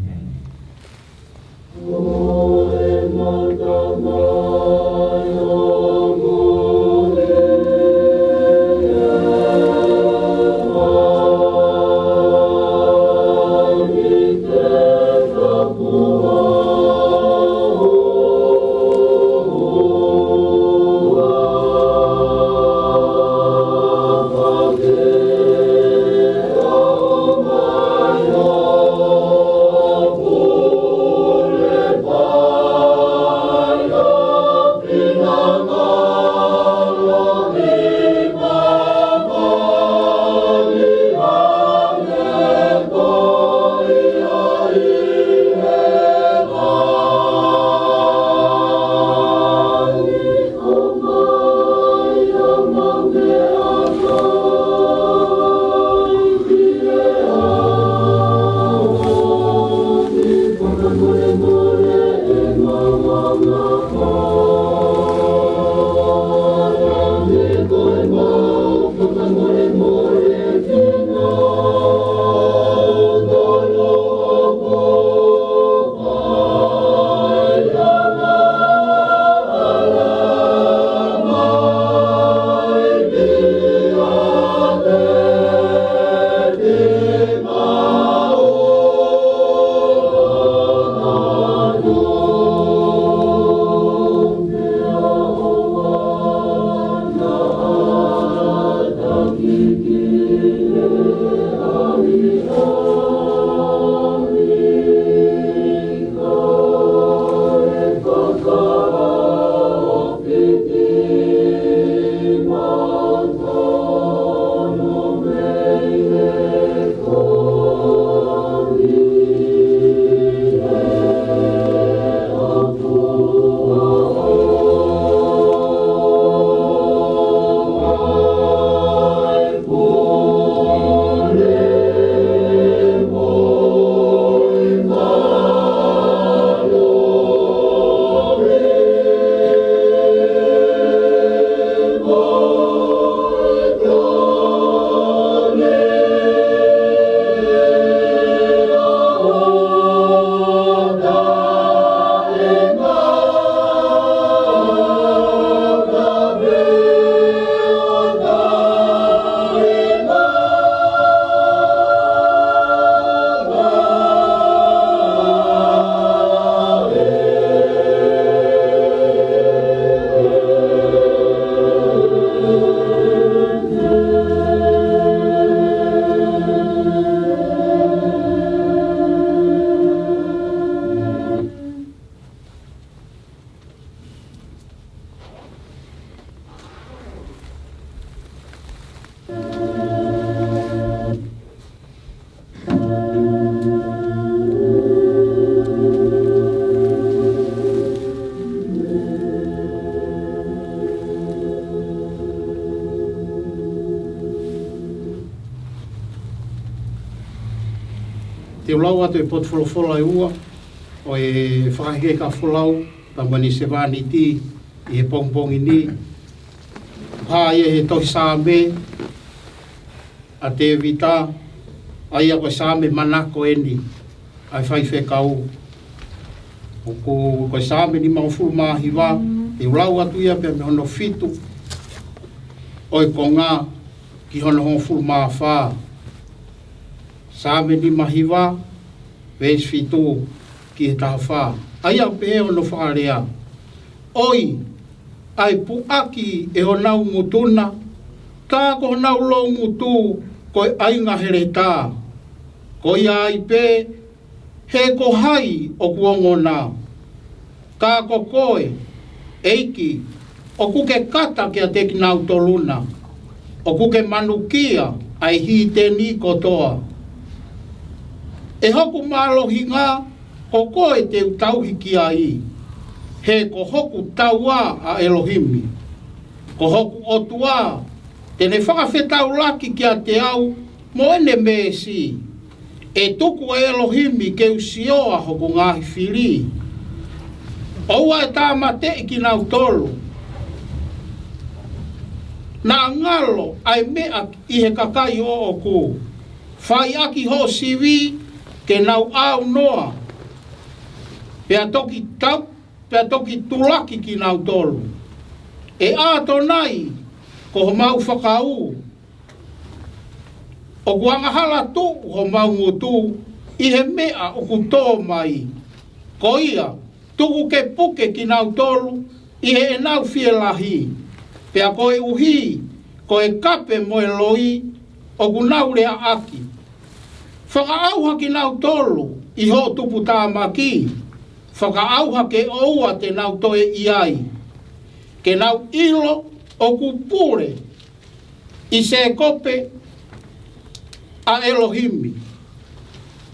Te u lau atu e potu folofola ʻe ua ʻo e fakaheka folau pea mo ʻene sevāniti ʻi he pongipongi ni. Hā ia he tohi Saame ʻa Tēvita, ʻa ia ko e Saame manako eni ʻa e faifekau. ʻOku, ko e Saame nimangofulu mā hiva, te u lau atu ia pea mei hono fitu ʻo e konga ki hono hongofulu mā fā. Saame nima hiva, veesi fitu ki he taha fā. ʻA ia ʻoku pehē hono fakalea: ʻOi, ʻa e puʻaki ʻe honau ngutu na, ka ko honau loungutu ko e ʻaiga heletā. Ko ia ai pē, he ko hai ʻoku ongona? Ka ko koe, ʻEiki, ʻoku ke kata kiate kinautolu na, ʻoku ke manukia ʻa e hīteni kotoa. ʻE hoku mālohinga, ko koe te u tauhi ki ai, he ko hoku taua ʻa ʻElohimi, ko hoku ʻOtua, te ne fakafetaulaki kiate au mo ʻene meesi. ʻE tuku ʻe ʻElohimi ke u sioa hoku ngaahi fili. ʻOua ʻe tāmateʻi kinautolu. Naʻa ngalo ʻa e meʻa ʻi he kakai ʻoʻoku. Fai ʻaki hoʻo sivi ke nau ʻaunoa, pea toki tau, pea toki tulaki kinautolu. ʻE ʻAtonai, ko homau fakaū, ʻoku angahala tuʻu homau ngutu ʻi he meʻa ʻoku tō mai. Ko ia, tuku ke puke kinautolu ʻi heʻenau fielahi, pea koeʻuhi ko e kape mo e loi ʻoku nau leaʻaki. Fakaʻauha kinautolu ʻi hoʻo tuputāmaki, fakaʻauha ke ʻoua te nau toe ʻi ai. Ke nau ʻilo ʻoku pule ʻi Sēkope ʻa ʻElohimi,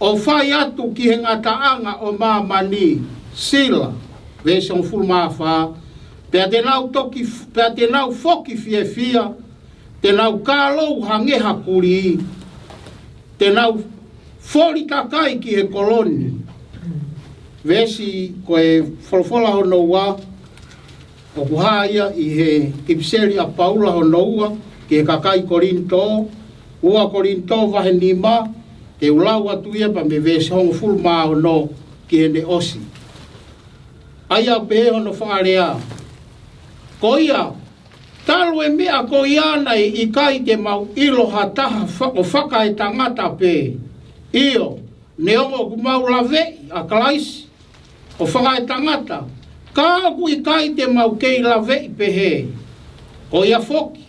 ʻo fai atu ki he ngataʻanga ʻo māmani. Sila, veesi hongofulu mā fā. Pea te nau toki, pea te nau foki fiefia, te nau kālou hangē ha kulī, te nau foli takai ki he kolo ni. Veesi, ko e folofola hono ua, ʻoku hā ia ʻi he ʻipiseli ʻa Paula hono ua ki he kakai Kolinitō, ua Kolinitō vahe nima, te u lau atu ia pea mei he veesi hongofulu mā ono ki heʻene ʻosi. ʻA ia ʻoku pehē hono fakalea: Ko ia, talu e meʻa ko ia naʻe ʻikai te mau ʻilo ha taha fa-, ʻo fakaetangata pē. ʻIo, neongo ʻoku mau laveʻi ʻa Kalaisi ʻo fakaetangata, ka ʻoku ʻikai te mau kei laveʻi pehē. Ko ia foki,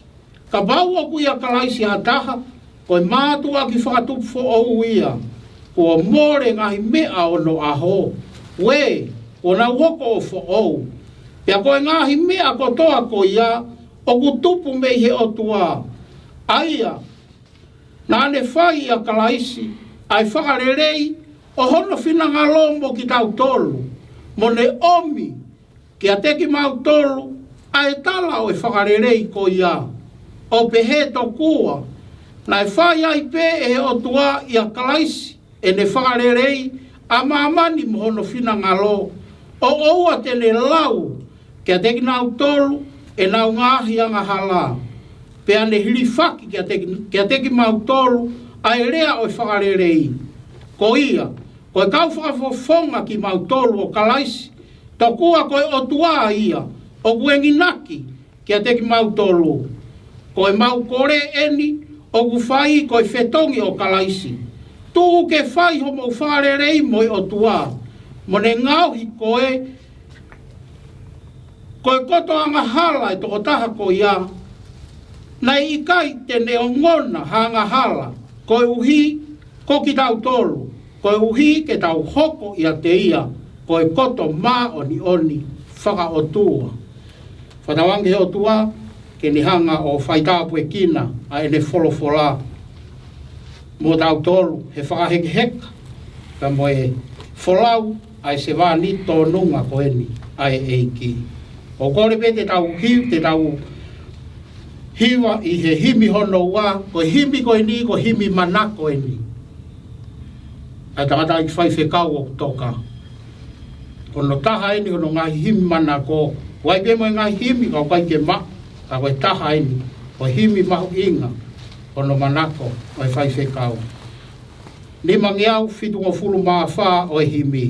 kapau ʻoku ʻia Kalaisi ha taha, ko e mātuʻaki fakatupu foʻou ia. Kuo mole ngaahi meʻa ʻo onoʻaho, ʻuē, kuo nau hoko ʻo foʻou. Pea ko e ngaahi meʻa kotoa ko ia ʻoku tupu mei he ʻOtua, ʻa ia naʻa ne fai ʻia Kalaisi ʻa e fakalelei ʻo hono finangalo mo kitautolu, mo ne ʻomi kiate kimautolu ʻa e tala ʻo e fakalelei ko ia, ʻo pehē tokua, naʻe fai ai pē ʻe he ʻOtua ʻia Kalaisi ʻene fakalelei ʻa māmani mo hono finangalo, ʻo ʻoua te ne lau kiate kinautolu ʻenau ngaahi angahala, pea ne hilifaki kiate, kiate kimautolu ʻa e lea ʻo e fakalelei. Ko ia, ko e kau fakafofonga kimautolu ʻo Kalaisi, tokua ko e ʻOtua ia ʻoku enginaki kiate kimautolu. Ko ʻemau kole eni ʻoku fai ko e fetongi ʻo Kalaisi. Tuku ke fai homou fakalelei mo e ʻOtua, mo ne ngaohi koe ko e koto angahala ʻa e tokotaha ko ia, naʻe ʻikai te ne ongona ha angahala koeʻuhi ko kitautolu, koeʻuhi ke tau hoko ʻiate ia ko e koto māʻoniʻoni fakaʻotua. Fakatauange ki he ʻOtua ke ne hanga ʻo faitāpuekina ʻa ʻene folofola mo tautolu he fakahekeheka pea mo e folau ʻa e sevāniti tōnunga ko eni ʻa e ʻEiki. ʻOku ou kole pē te tau hi-, te tau hiva ʻi he himi hono ua, ko e himi ko eni, ko e himi manako eni. ʻa e tangataʻeiki faifekau ʻoku toka. Ko hono taha eni hono ngaahi himi manako, ʻoku ʻi ai pē mo e ngaahi himi ka ʻoku ʻikai ke maʻu, ka ko e taha eni ʻo e himi mahuʻinga hono manako ʻo e faifekau. Nimangeau fitungofulu mā fā ʻo e himi.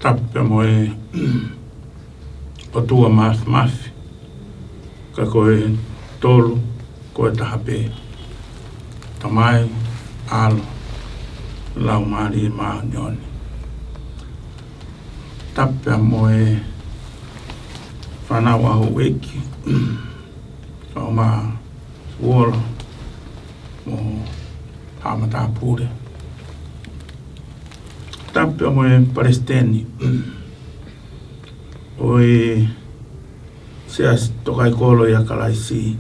Tapu pea mo e ʻOtua Mafimafi, ka ko e tolu, ko e taha pē. Tamai, ʻAlo, Laumālie Māʻoniʻoni. Tapu pea mo e fānau ʻa houʻeiki, Faʻoma Uola, mo Haʻa Matāpule. Tapu pea mo e Palesiteni ʻo e Siasi Tokaikolo ʻia Kalaisi,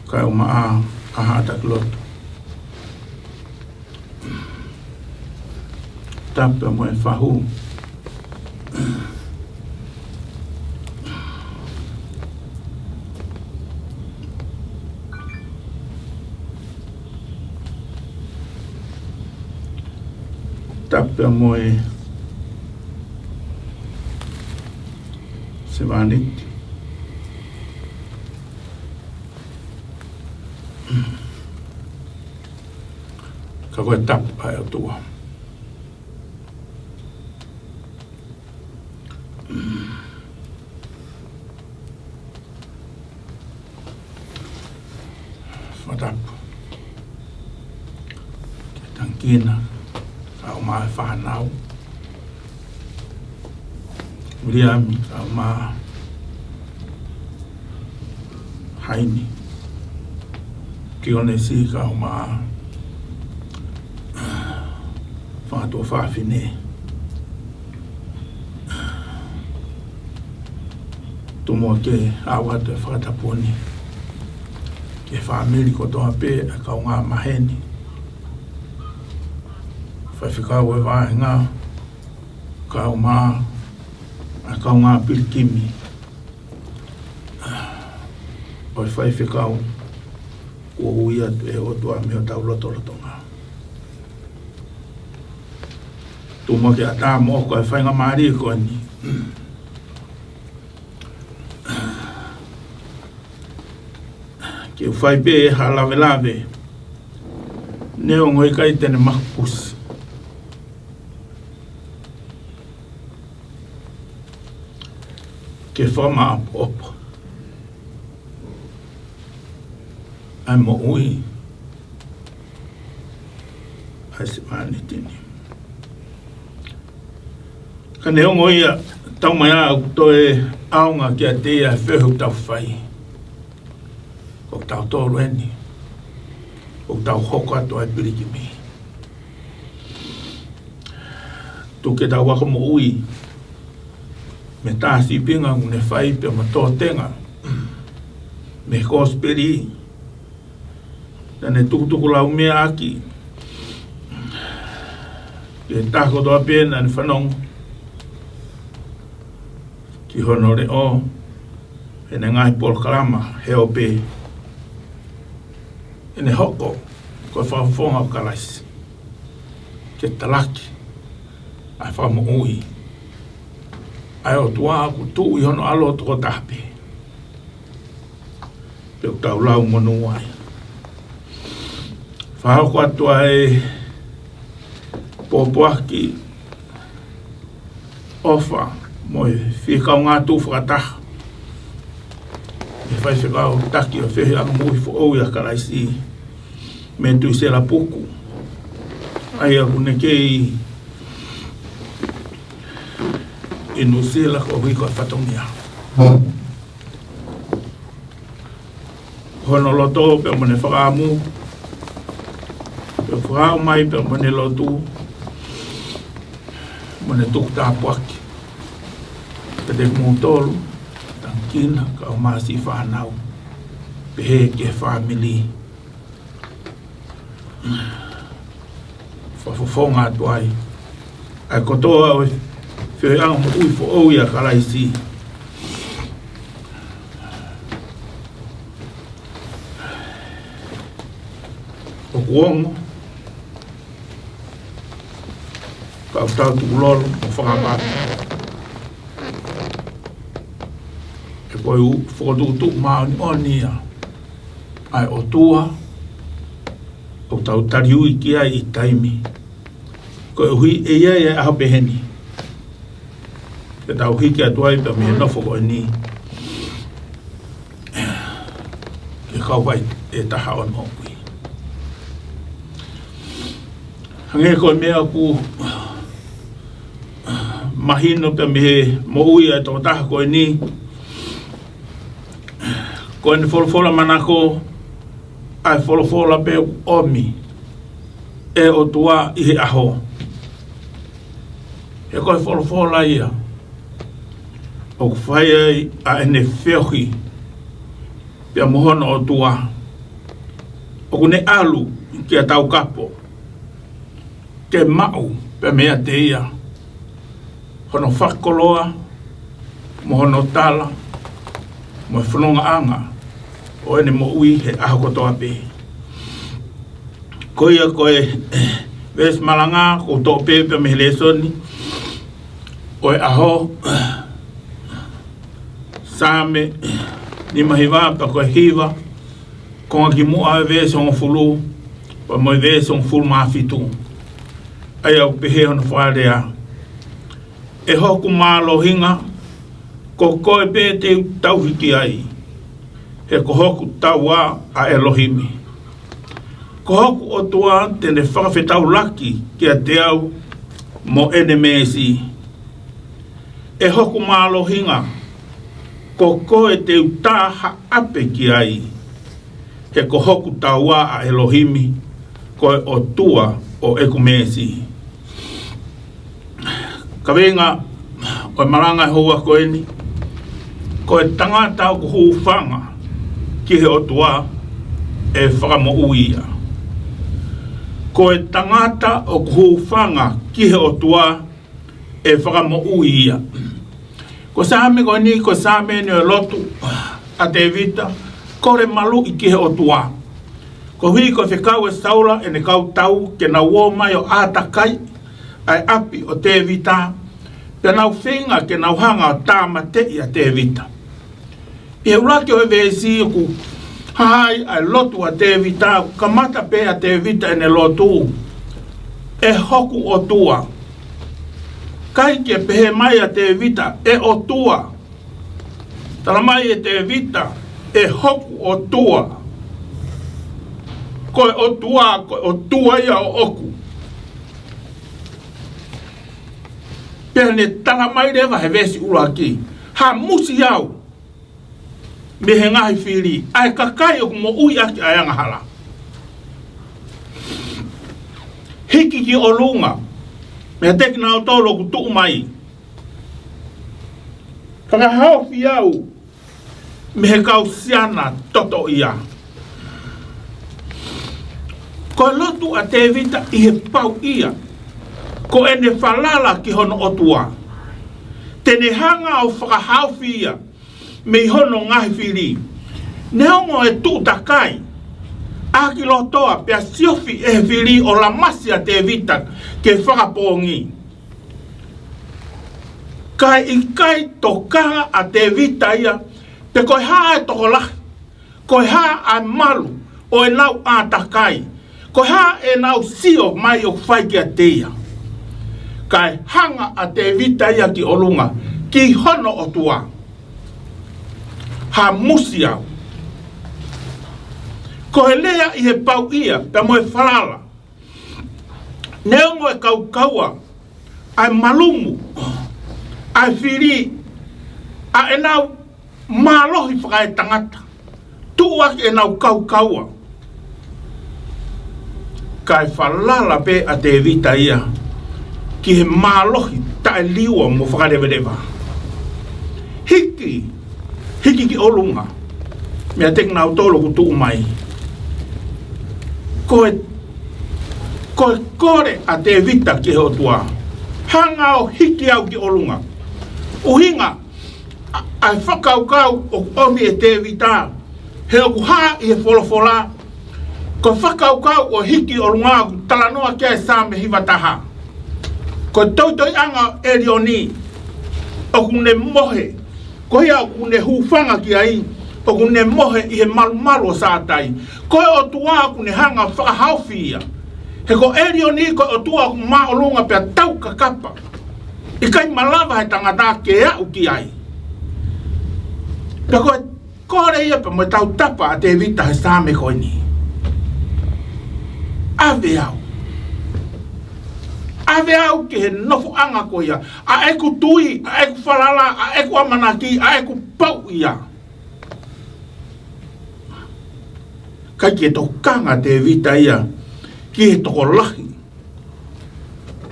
kae ʻumaʻā ʻa Haʻa Takilotu. Tapu pea mo e fahu. Tapu pea mo e sevāniti. Ka ko e tapu ʻa e ʻOtua. Fakatapu. Ke tangikina, kau mai fānau. Viliami, kau mai Haini. Kionesi, kau mai fanga tuofāfine. Tuku muʻa ke ʻoatu e fakatapu ni ki he fāmili kotoa pē ʻa e kaungā maheni. Faifekau ʻo e vāhenga, kau mai ʻa e kaungā pilikimi ʻo e faifekau kuo ui atu ʻe he ʻOtua mei hotau lotolotonga. Tuku muʻa ke ʻatā moʻoku ʻa e faingamālie ko eni ke u fai pē ha lavelave neongo ʻikai te ne mahupusi. Ke fakamāʻopoʻopo ʻa e moʻui ʻa e sevāniti ni. Ka neongo ia, taumaiā ʻoku toe ʻaonga kiate ia e feohi ʻoku tau fai. Ko kitautolu eni ʻoku tau hoko atu ai e pilikimi. Tuku ke tau ako moʻui mei he tā sīpinga ʻoku ne fai pea mo e tōtenga mei he kosipeli naʻa ne tukutukulaumea ʻaki ki he taha kotoa pē naʻa ne fanongo ki hono leʻo, ʻene ngaahi polokalama he ope, ʻene hoko ko e fakafofonga ʻo Kalaisi ke talaki ʻa e fakamoʻui ʻa e ʻOtua ʻoku tuʻu ʻi hono ʻAlo tokotaha pē. Pea ʻoku tau lau monū ai. Fakahoko atu ʻa e pōpoaki, ʻofa mo e fie kaungā tuʻu fakataha ʻe he faifekau taki ʻo e feohiʻanga moʻui foʻou ʻia Kalaisi, Metuisela Puku, ʻa ia ʻoku ne kei ʻi Nuʻusila koeʻuhi ko e fatongia. Hono loto pea mo ʻene fakaʻamu, pea fakaaʻu mai pea mo ʻene lotu, mo ʻene tuku tāpuaki kiate kimoutolu, tangikina, kau mai siʻi fānau, pehē ki he fāmili. Fakafofonga atu ai ʻa e kotoa ʻo e feohiʻanga moʻui foʻou ʻia Kalaisi. ʻOku ongo, ka ʻoku tau tukulolo mo fakapapau ʻe ko e fokotuʻutuʻu māʻoniʻoni ia ʻa e ʻOtua ʻoku tau taliui ki ai ʻi taimi, koeʻuhi ʻe ʻi ai e ʻaho peheni ke tau hiki atu ai pea mei he nofo ko eni ki he kauvai ʻe taha ʻo e moʻui. Hangē ko e meʻa ʻoku mahino pea mei he moʻui ʻa e tokotaha ko eni, ko ʻene folofola manako, ʻa e folofola pē ʻoku ʻomi ʻe he ʻOtua ʻi he ʻaho. He ko e folofola ia ʻoku fai ai ʻa ʻene feohi pea mo hono ʻOtua, ʻoku ne ʻalu kia Taukapo ke maʻu pea meiate ia hono fakakoloa mo hono tala mo e fonongaʻanga ʻo ʻene moʻui he ʻaho kotoa pē. Ko ia ko e Veesi malanga ʻoku toʻo pē mei he lēsoni ʻo e ʻaho, Saame nima hiva, pea ko e hiva, konga kimuʻa e veesi hongofulu, pea mo e veesi hongofulu mā fitu. ʻA ia ʻoku pehē hono fakalea: ʻE hoku mālohinga, ko koe pē te u tauhi ki ai, he ko hoku taua ʻa ʻElohimi. Ko hoku ʻOtua te ne fakafetaulaki kiate au mo ʻene meesi. ʻE hoku mālohinga, ko koe te u tā haʻape ki ai, he ko hoku taua ʻa ʻElohimi, ko e ʻOtua ʻo ʻeku meesi. Kaveinga ʻo e malanga ʻo e houa ko eni: Ko e tangata ʻoku hūfanga ki he ʻOtua ʻe fakamoʻui ia. Ko e tangata ʻoku hūfanga ki he ʻOtua ʻe fakamoʻui ia. Ko e Saame ko eni, ko e Saame eni ʻo e lotu ʻa Tēvita, kole maluʻi ki he ʻOtua. Koeʻuhi ko e fekau ʻe Saula ʻene kau tau ke nau ō mai ʻo ʻātakai ʻa e ʻapi ʻo Tēvita, pea nau feinga ke nau hanga ʻo tāmateʻi ʻa Tēvita. ʻI he ʻuluaki ʻo e veesi ʻoku hā ai ʻa e lotu ʻa Tēvita, ʻoku kamata pē ʻa Tēvita ʻene lotu: ʻE hoku ʻOtua. ʻIkai ke pehē mai ʻa Tēvita, ʻE ʻOtua. Tala mai ʻe Tēvita, ʻE hoku ʻOtua. Ko e ʻOtua, ko e ʻOtua ia ʻoʻoku. Pea ne tala mai leva he veesi ʻuluaki: Hamusi au mei he ngaahi fili, ʻa e kakai ʻoku moʻui ʻaki ʻa e angahala. Hiki ki ʻolunga meiate kinautolu ʻoku tuʻu mai. Fakahaofi au mei he kau siana totoʻia. Ko e lotu ʻa Tēvita ʻi he pau ia, ko ʻene falala ki hono ʻOtua, te ne hanga ʻo fakahaofi ia mei hono ngaahi fili. Neongo e tuʻu takai ʻa Akilotoa pea siofi ʻe he fili ʻo lamasi ʻa Tēvita ke fakapoongi, kae ʻikai tokanga ʻa Tēvita ia pe ko e hā e tokolahi, ko e hā ʻa e malu ʻo ʻenau ʻātakai, ko e hā ʻenau sio mai ʻoku fai kiate ia. Kae hanga ʻa Tēvita ia ki ʻolunga, ki hono ʻOtua. Hamusi au. Ko e lea ʻi he pau ia pea mo e falala. Neongo e kaukaua ʻa e malumu ʻa e fili, ʻa ʻenau mālohi fakaetangata, tuʻu ʻaki ʻenau kaukaua, kae falala pē ʻa Tēvita ia ki he mālohi taʻeliua mo fakaleveleva. Hiki, hiki ki ʻolunga meiate kinautolu ʻoku tuʻu mai. Ko e, ko e kole ʻa Tēvita ki he ʻOtua: Hanga ʻo hiki au ki ʻolunga. ʻUhinga ʻa, ʻa e fakakaukau ʻoku ʻomi ʻe Tēvita, he ʻoku hā ʻi he folofola, ko e fakakaukau ʻo e hiki ʻolunga ʻoku talanoa ki ai e Saame hiva taha, ko e toitoiʻanga ʻo ʻElioni ʻoku ne mohe, ko ia ʻoku ne hūfanga ki ai, ʻoku ne mohe ʻi he malumalu ʻo Sātai. Ko e ʻOtua ʻoku ne hanga fakahaofi ia. He ko ʻElioni ko e ʻOtua ʻoku māʻolunga pea taukakapa, ʻikai malava he tangata ke aʻu ki ai. Pea ko e kole ia pea mo e tautapa ʻa Tēvita he Saame ko eni: ʻAve au. ʻAve au ki he nofoʻanga ko ia ʻa ʻeku tui, ʻa ʻeku falala, ʻa ʻeku ʻamanaki, ʻa ʻeku pau ia. ʻIkai ke tokanga ʻa Tēvita ia ki he tokolahi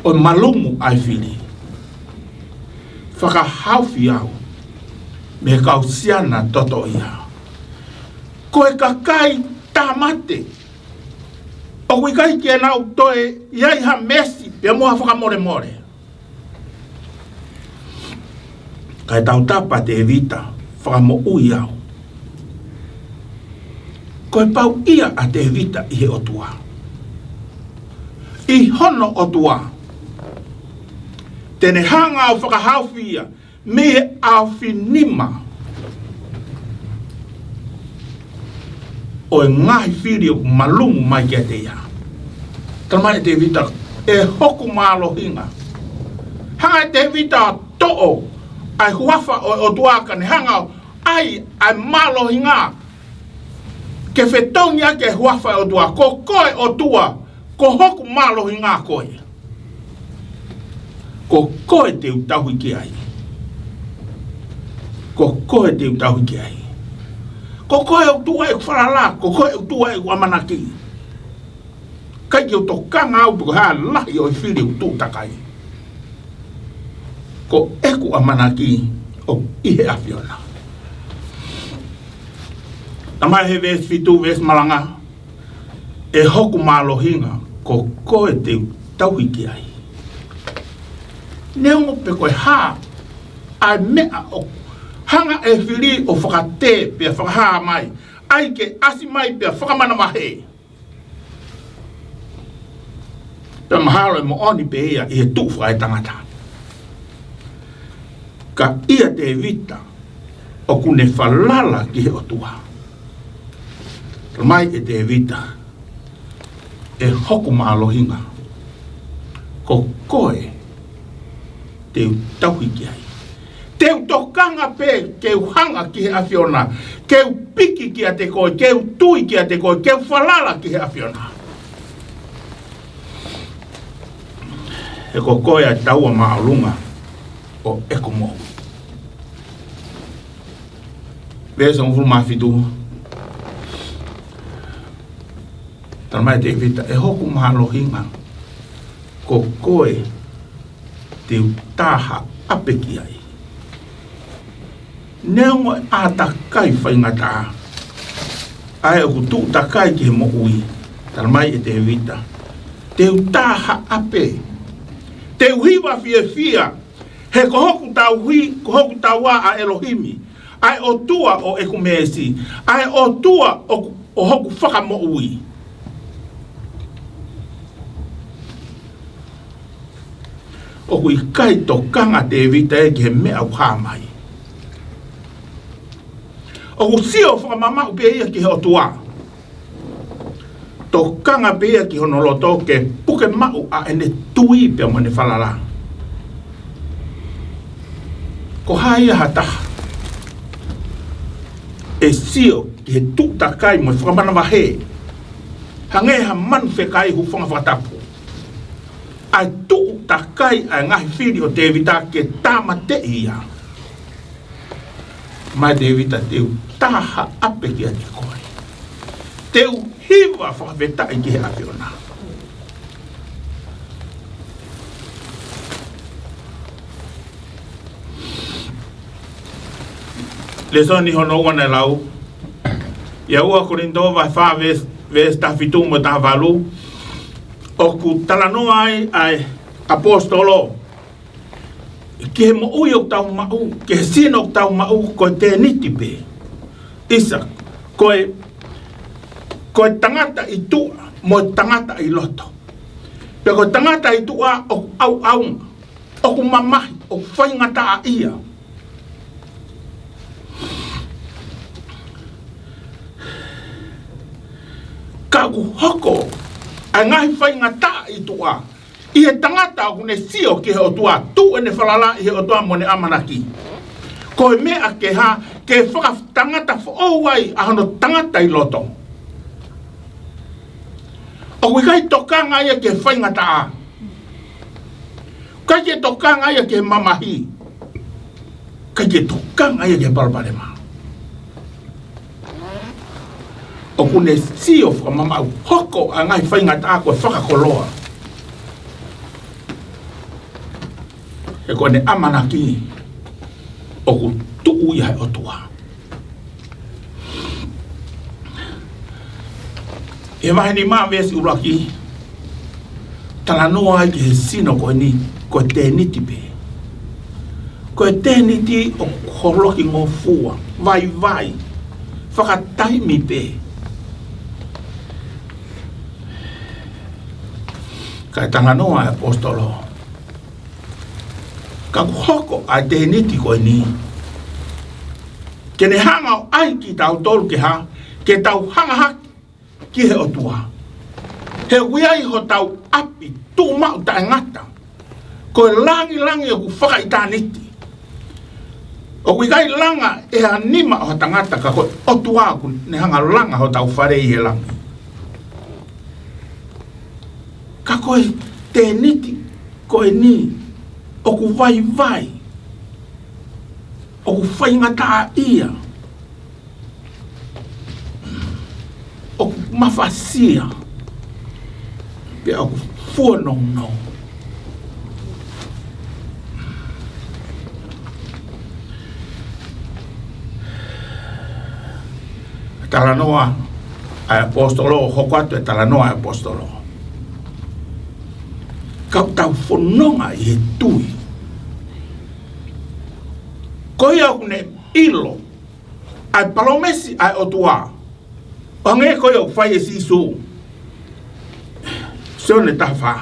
ʻo e malumu ʻa e fili. Fakahaofi au mei he kau siana totoʻia. Ko e kakai tāmate, ʻoku ʻikai ke nau toe ʻi ai ha meesi pea mo ha fakamolemole. Kae tautapa ʻa Tēvita: Fakamoʻui au. Ko e pau ia ʻa Tēvita ʻi he ʻOtua. ʻi hono ʻOtua, te ne hanga ʻo fakahaofi ia mei he ʻaofinima ʻo e ngaahi fili ʻoku malumu mai kiate ia. Talamai ʻe Tēvita, ʻe hoku mālohinga. Hanga ʻe Tēvita ʻo toʻo ʻa e huafa ʻo e ʻOtua ka ne hanga ʻo ʻai ʻa e mālohinga ke fetongi ʻaki e huafa ʻo e ʻOtua. Ko koe ʻOtua, ko hoku mālohinga koe. Ko koe te u tauhi ki ai. Ko koe te u tauhi ki ai. Ko koe ʻoku tuʻu ai ʻeku falala, ko koe ʻoku tuʻu ai ʻeku ʻamanaki. ʻIkai ke u tokanga au pe ko e hā e lahi ʻo e fili ʻoku tuʻu takai. Ko ʻeku ʻamanaki ʻoku ʻi he ʻAfiona. Talamai he veesi fitu, veesi malanga, ʻe hoku mālohinga, ko koe te u tauhi ki ai. Neongo pe ko e hā ʻa e meʻa ʻoku hanga ʻe he fili ʻo fakatē pea fakahā mai, ʻai ke ʻasi mai pea fakamanavahē. Pea mahalo ʻe moʻoni pē ia ʻi he tuʻu fakaetangata. Ka ʻia Tēvita, ʻoku ne falala ki he ʻOtua. Talamai ʻe Tēvita, ʻe hoku mālohinga, ko koe te u tauhi ki ai. Te u tokanga pē ke u hanga ki he ʻAfiona, ke u piki kiate koe, ke u tui kiate koe, ke u falala ki he ʻAfiona. He ko koe ʻa e taua māʻolunga ʻo ʻeku moʻui. Veesi hongofulu mā fitu. Talamai ʻe Tēvita, ʻe hoku mālohinga, ko koe te u taha ʻape ki ai. Neongo ʻa e ʻātakai faingataʻa ʻa ē ʻoku tuʻu takai ki he moʻui, talamai ʻe Tēvita, te u taha ʻape. Te u hiva fiefia, he ko hoku tauhi, ko hoku taua ʻa ʻElohimi, ʻa e ʻOtua ʻo ʻeku mēsi, ʻa e ʻOtua ʻo, ʻo hoku fakamoʻui. ʻOku ʻikai tokanga ʻa Tēvita ia ki he meʻa ʻoku hā mai. ʻOku sio fakamamaʻu pē ia ki he ʻOtua. Tokanga pē ia ki hono loto ke puke maʻu ʻa ʻene tui pea mo ʻene falala. Ko hai ia ha taha ʻe sio ki he tuʻu takai mo e fakamanavahē, hangē ha manu fekai hūfanga fakatapu, ʻa e tuʻu takai ʻa e ngaahi fili ʻo Tēvita ke tāmateʻi ia. Mai Tēvita, te u taha ʻape kiate koe. Te u hiva fakafetaʻi ki he ʻAfiona. Lēsoni hono ua naʻe lau, ʻi he ua Kolinitō vahe fā veesi, veesi taha fitu mo e taha valu, ʻoku talanoa ai ʻa e ʻaposetolo ki he moʻui ʻoku tau maʻu, ki he sino ʻoku tau maʻu, ko e tēniti pē. ʻIsa, ko e, ko e tangata ʻi tuʻa mo e tangata ʻi loto. Pea ko e tangata ʻi tuʻa ʻoku ʻauʻaunga, ʻoku mamahi, ʻoku faingataʻaʻia. Ka ʻoku hoko ʻa e ngaahi faingataʻa ʻi tuʻa ʻi he tangata ʻoku ne sio ki he ʻOtua, tuʻu ʻene falala ʻi he ʻOtua mo ʻene ʻamanaki. Ko e meʻa ke hā, ke fakatangata foʻou ai ʻa hono tangata ʻi loto. ʻOku ʻikai tokanga ia ki he faingataʻa. ʻIkai ke tokanga ia ki he mamahi. ʻIkai ke tokanga ia ki he palopalema. ʻOku ne sio fakamamaʻu, hoko ʻa e ngaahi faingataʻa ko e fakakoloa. He ko ʻene ʻamanaki ʻoku tuʻu ia he ʻOtua. ʻI he vahe nima veesi ʻuluaki, talanoa ai ki he sino ko eni, ko e tēniti pē. Ko e tēniti ʻoku holoki ngofua, vaivai, fakataimi pē. Kae talanoa ʻa e ʻaposetolo, ka kuo hoko ʻa e tēniti ko eni ke ne hanga ʻo ʻai kitautolu ke hā? Ke tau hanga hake ki he ʻOtua. He ʻoku ʻi ai hotau ʻapi tuʻumaʻu taʻengata, ko e langilangi ʻoku fakaʻitāniti. ʻOku ʻikai langa ʻe ha nima ʻo ha tangata, ka ko e ʻOtua ʻoku ne hanga langa hotau fale ʻi he langi. Ka ko e tēniti ko eni ʻoku vaivai, ʻoku faingataʻaʻia, ʻoku mafasia, pea ʻoku fuonounou. Talanoa ʻa e ʻaposetolo, hoko atu e talanoa ʻa e ʻaposetolo. Ka ʻoku tau fononga ʻi he tui. Ko ia ʻoku ne ʻilo ʻa e palōmesi ʻa e ʻOtua, ʻo hangē ko ia ʻoku fai ʻe Sīsū. Sione taha fā.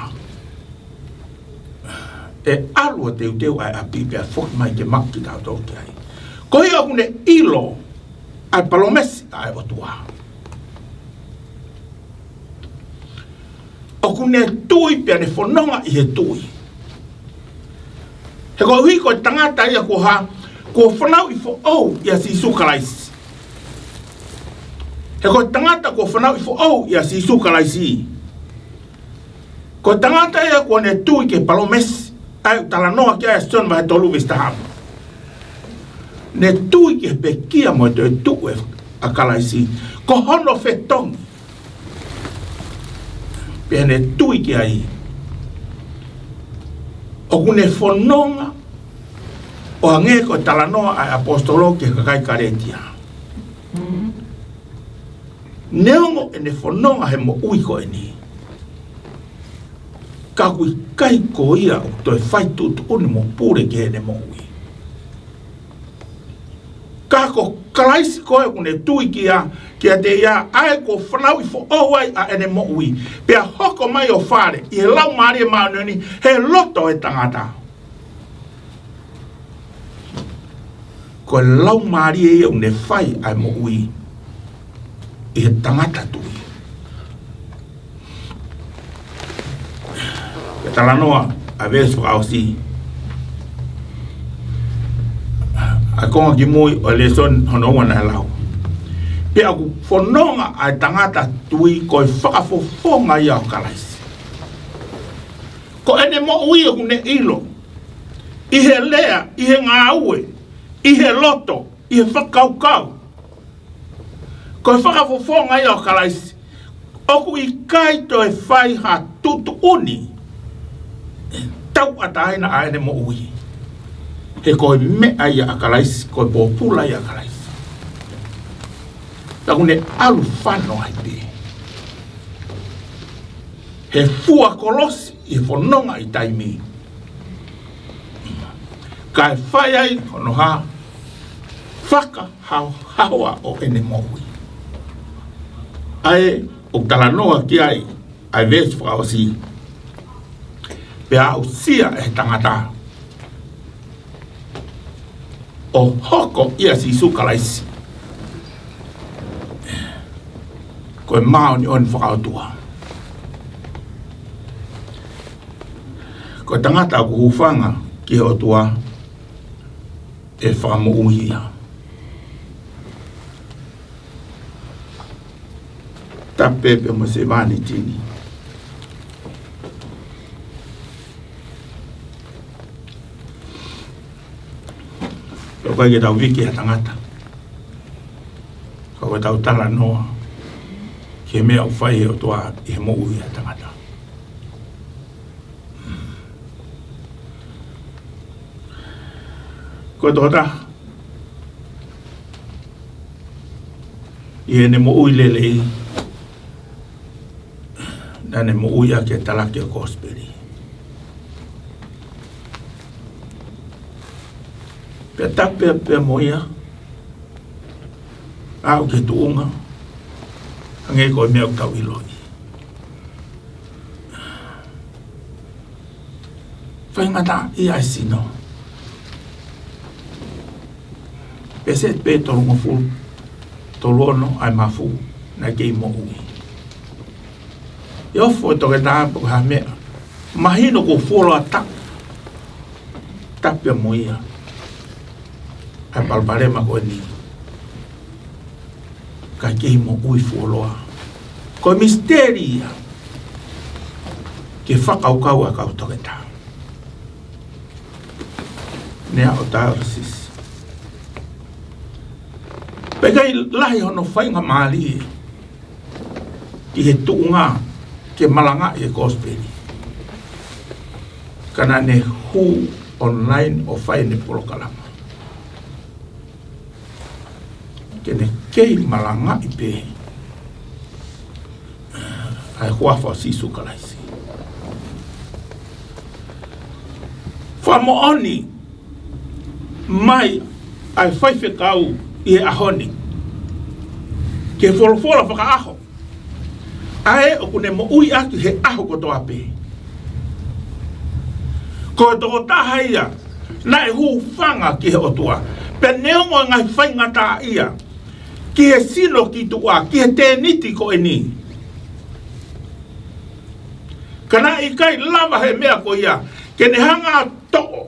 ʻE ʻalu ʻo teuteu ʻa e ʻapi pea foki mai ke maʻu kitautolu ki ai. Ko ia ʻoku ne ʻilo ʻa e palōmesi ʻa e ʻOtua, ʻoku ne tui pea ne fononga ʻi he tui. He koeʻuhi ko e tangata ia kuo hā? Kuo fanauʻi foʻou ʻia Sīsū Kalaisi. He ko e tangata kuo fanauʻi foʻou ʻia Sīsū Kalaisi, ko e tangata ia kuo ne tui ki he palōmesi ʻa ia ʻoku talanoa ki ai ʻa Sione vahe tolu veesi taha ono. Ne tui ki he pekia mo e toetuʻu ʻa Kalaisi, ko hono fetongi, pea ne tui ki ai. ʻOku ne fononga, ʻo hangē ko e talanoa ʻa e ʻaposetolo ki he kakai Kalētia. Neongo ʻene fononga he moʻui ko eni, ka ʻoku ʻikai ko ia ʻoku toe fai tuʻutuʻuni mo pule ki heʻene moʻui. Ka ko Kalaisi ko ē ʻoku ne tui kia, kiate ia, ʻa ē kuo fanauʻi foʻou ai ʻa ʻene moʻui, pea hoko mai ʻo fale ʻi he Laumālie Māʻoniʻoni he loto ʻo e tangata. Ko e Laumālie ia ʻoku ne fai ʻa e moʻui ʻi he tangata tui. Pea talanoa ʻa e veesi fakaʻosi, ʻa e konga kimui ʻo e lēsoni hono ua naʻe lau. Pea ʻoku fononga ʻa e tangata tui ko e fakafofonga ia ʻo Kalaisi. Ko ʻene moʻui ʻoku ne ʻilo, ʻi he lea, ʻi he ngāue, ʻi he loto, ʻi he fakakaukau, ko e fakafofonga ia ʻo Kalaisi. ʻOku ʻikai toe fai ha tuʻutuʻuni tauʻatāina ʻa ʻene moʻui. He ko e meʻa ia ʻa Kalaisi, ko e pōpula ia ʻa Kalaisi. Ka ʻoku ne ʻalu fano ai pē he fua kolosi ʻi he fononga ʻi taimi, kae fai ai hono hā? Fakahaohaoa ʻo ʻene moʻui. ʻA ē ʻoku talanoa ki ai ʻa e veesi fakaʻosi. Pea aʻusia ʻe he tangata ʻo hoko ʻia Sīsū Kalaisi ko e māʻoniʻoni fakaʻotua. Ko e tangata ʻoku hūfanga ki he ʻOtua ʻe fakamoʻui ia. Tape pē mo e sevāniti ni. ʻOku ʻikai ke tau viki ha tangata, ka ʻoku tau talanoa ki he meʻa ʻoku fai ʻe he ʻOtua ʻi he moʻui ʻa e tangata. Ko e tokotaha ʻi heʻene moʻui lelei, naʻa ne moʻui ʻaki e talaki ʻo e kosipeli. Pea tapu pē mo ia, aʻu ki he tuʻunga, hangē ko e meʻa ʻoku tau ʻiloʻi. Faingataʻaʻia ʻa e sino. Pēseti pē tolungofulu, tolu ono ʻa e mafu naʻe kei moʻui. ʻE ofo e toketā pe ko e hā e meʻa. Mahino ko e fuoloa tapu. Tapu ia mo ia. ʻA e palopalema ko eni. Kae kei moʻui fuoloa. Ko e misiteli ia. Ke fakakaukau ʻa e kau toketā. Neʻe ʻo dialysis. Pea ʻikai lahi hono faingamālie ki he tuʻunga ke malangaʻi e kosipeli. Ka naʻa ne hū online ʻo fai ʻene polokalama. Ke ne kei malangaʻi pē ʻa e huafa ʻo Sīsū Kalaisi. Fakamoʻoni mai ʻa e faifekau ʻi he ʻaho ni. Ke folofola fakaʻaho. ʻA ē ʻoku ne moʻui ʻaki he ʻaho kotoa pē. Ko e tokotaha ia, naʻe hūfanga ki he ʻOtua. Pea neongo e ngaahi faingataʻaʻia. Ki he sino ki tuʻa, ki he tēniti ko eni. Ka naʻe ʻikai lava he meʻa ko ia, ke ne hanga ʻo toʻo.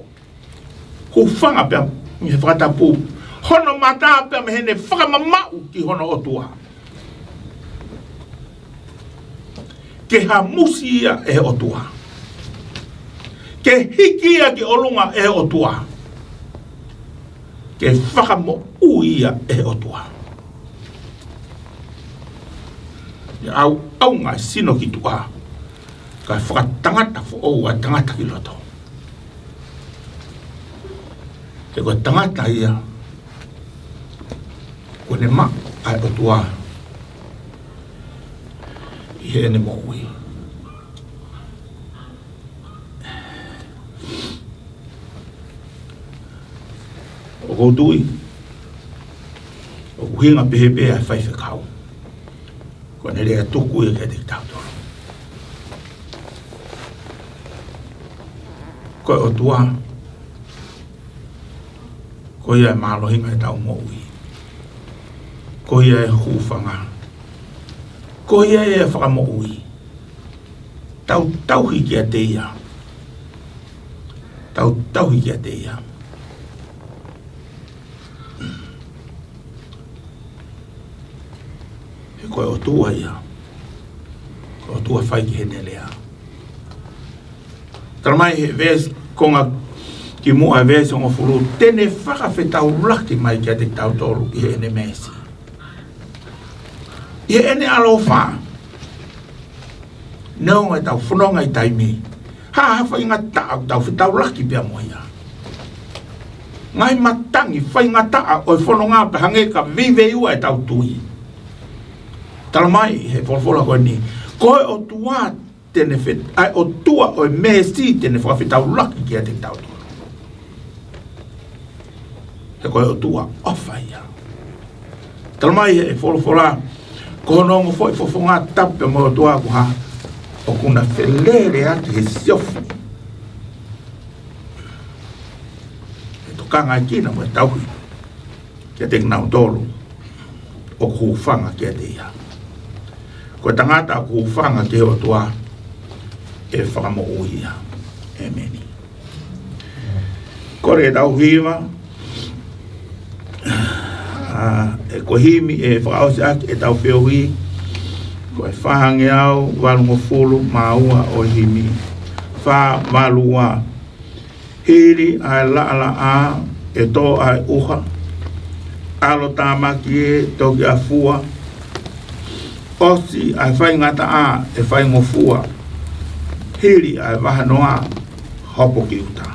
Hūfanga pea mei he fakatapu. Hono mata pea mei heʻene fakamamaʻu ki hono ʻOtua. Ke hamusi ia ʻe he ʻOtua. Ke hiki ia ki ʻolunga ʻe he ʻOtua. Ke fakamoʻui ia ʻe he ʻOtua. ʻIo, ʻauʻaunga e sino ki tuʻa. Kae fakatangata foʻou ʻa e tangata ki loto. He ko e tangata ia, kuo ne maʻu ʻa e ʻOtua ʻi heʻene moʻui. ʻOku ou tui, ʻoku ʻuhinga pehē pē ʻa e faifekau. Ko ʻene lea tuku ia kiate kitautolu. Ko e ʻOtua, ko ia e mālohinga ʻetau moʻui. Ko ia e hūfanga. Ko ia e fakamoʻui. Tau tauhi kiate ia. Tau tauhi kiate ia. He ko e ʻOtua ia. Ko e ʻOtua fai ki heʻene lea. Tala mai he veesi konga kimuʻa, veesi hongofulu, te ne fakafetaulaki mai kiate kitautolu ʻi heʻene meesi. ʻI heʻene ʻaloʻofa. Neongo ʻetau fononga ʻi taimi. Ha, ha faingataʻa ʻoku tau fetaulaki pea mo ia. Ngaahi matangi faingataʻa ʻo e fononga pea hangē ka veiveiua ʻetau tui. Tala mai he folofola ko eni. Ko e ʻOtua te ne fe-, ʻa e ʻOtua ʻo e meesi te ne fakafetaulaki kiate kitautolu. He ko e ʻOtua ʻofa ia. Tala mai he folofola, ko hono ongo foʻi fofonga tapu pea mo e ʻOtua ko e hā, ʻoku na felele atu he siofi. He tokanga ʻi he kina mo e tauhi. Kiate kinautolu ʻoku hūfanga kiate ia. Ko e tangata ʻoku hūfanga ki he ʻOtua ʻe fakamoʻui ia. ʻEmeni. Kole ke tau hiva, ʻa, ʻe ko e himi ʻe fakaʻosi ʻaki ʻetau feohi, ko e fāngeau valungofulu mā ua ʻo e himi, fā valu ua. Hili ʻa e laʻalaʻā ʻe tō ʻa e ʻuha, ʻalotāmaki ʻe toki ʻafua, ʻosi ʻa e faingataʻa ʻe faingofua, hili ʻa e vahanoa hopo ki ʻuta.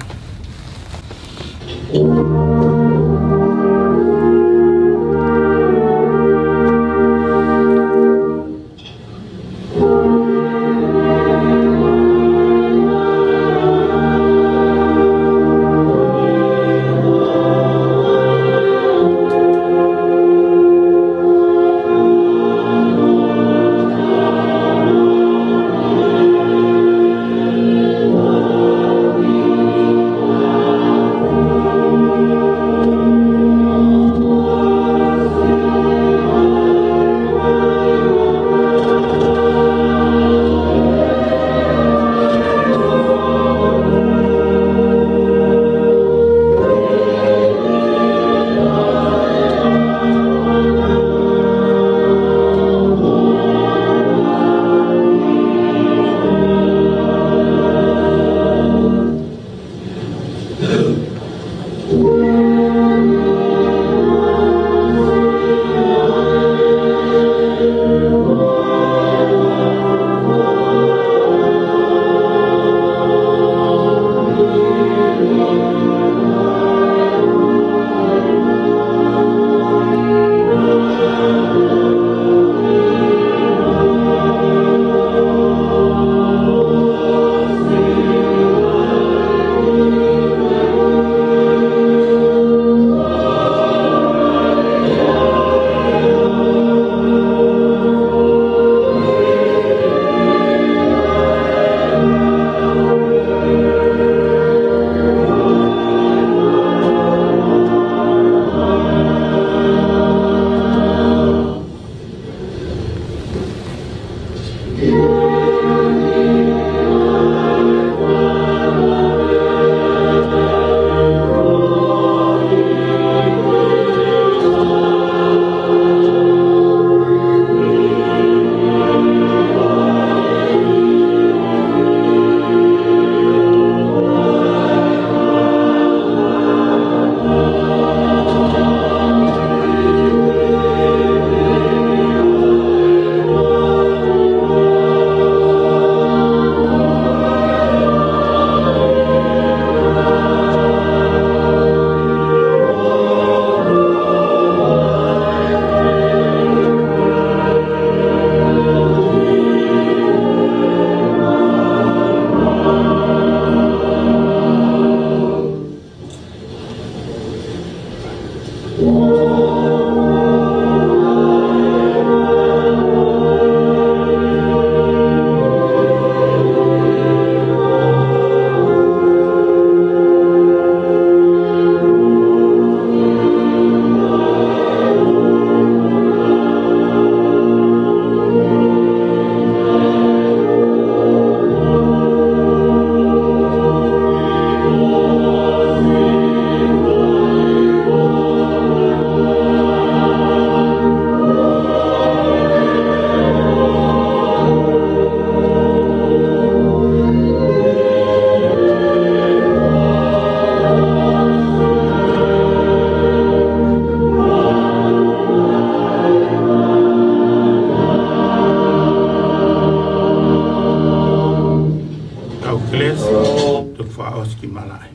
fakaʻosi ki malaʻe.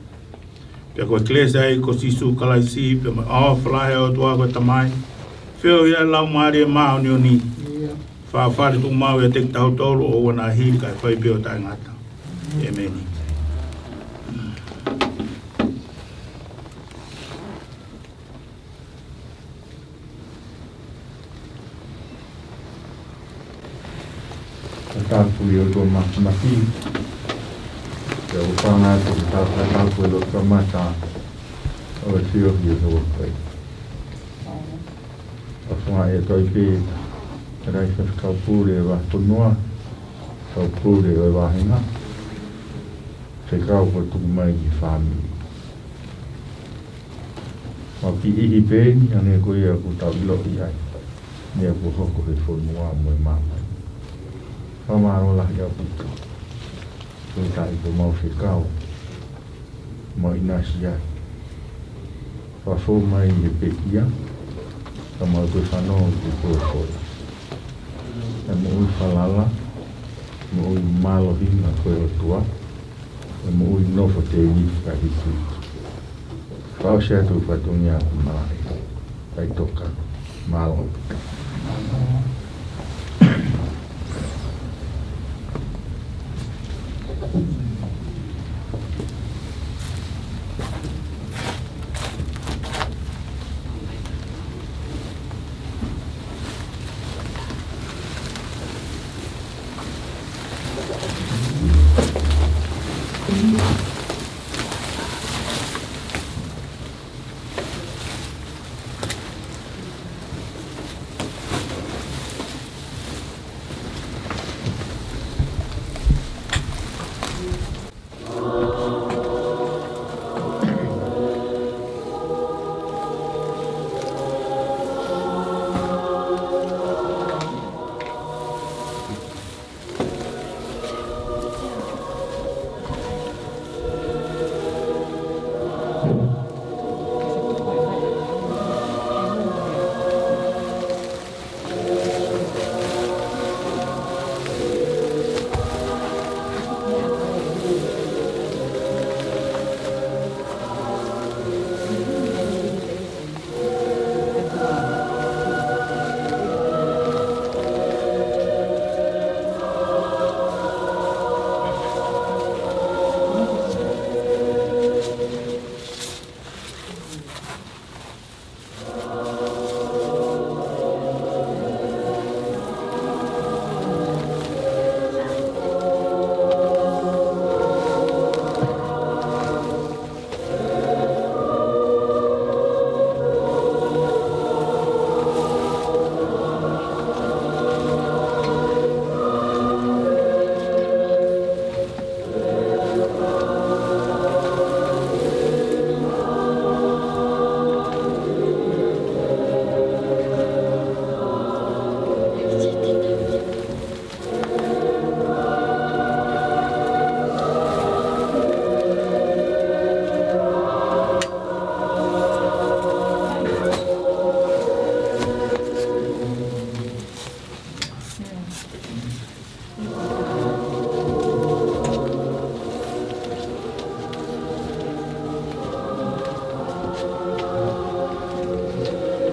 Pea ko e kelesi ʻa e ʻEiki ko Sīsū Kalaisi, pea mo e ʻofa lahi ʻa e ʻOtua ko e Tamai, feohi ʻa e Laumālie Māʻoniʻoni, fāfale tuʻu maʻu ʻiate kitautolu ʻo ʻoua naʻa hili kae fai pē ʻo taʻengata. ʻĒmeni. Ka tapu ʻi he ʻOtua Māfimafi, pea ʻoku hanga atu ke tau fakatapu he lotu kamata ʻo e feohi ʻo e uafu. ʻOfa ange ʻe ʻOtua pē, ʻe ʻEiki Faifekau Pule ʻo e Vāhenga, Faifekau Pule ʻo e Vāhenga, fekau kuo tuku mai ki he fāmili. Mau kiʻi ʻihi pē eni, ʻa eni ko ia ʻoku tau ʻiloʻi ai meʻa kuo hoko he fonua mo e māmani. Fakamālō lahi ʻaupito. Ko e taimi kuo mau fekau, mau ʻinasi ai. Fakafou mai he pekia, ka mau toe fanongo ki he polofola. ʻE moʻui falala, moʻui mālohinga ko e ʻOtua, ʻe moʻui nofo tēniti ka hiki. Fakaʻosi atu fatongia ʻoku malaʻe. Faʻitoka. Mālō.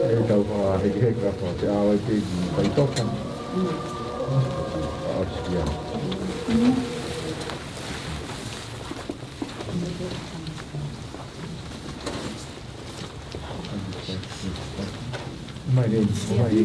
ʻE tau fakahekeheka fakataha ai pē ki he faʻitoka. ʻAsi ia. Mai le, mai le.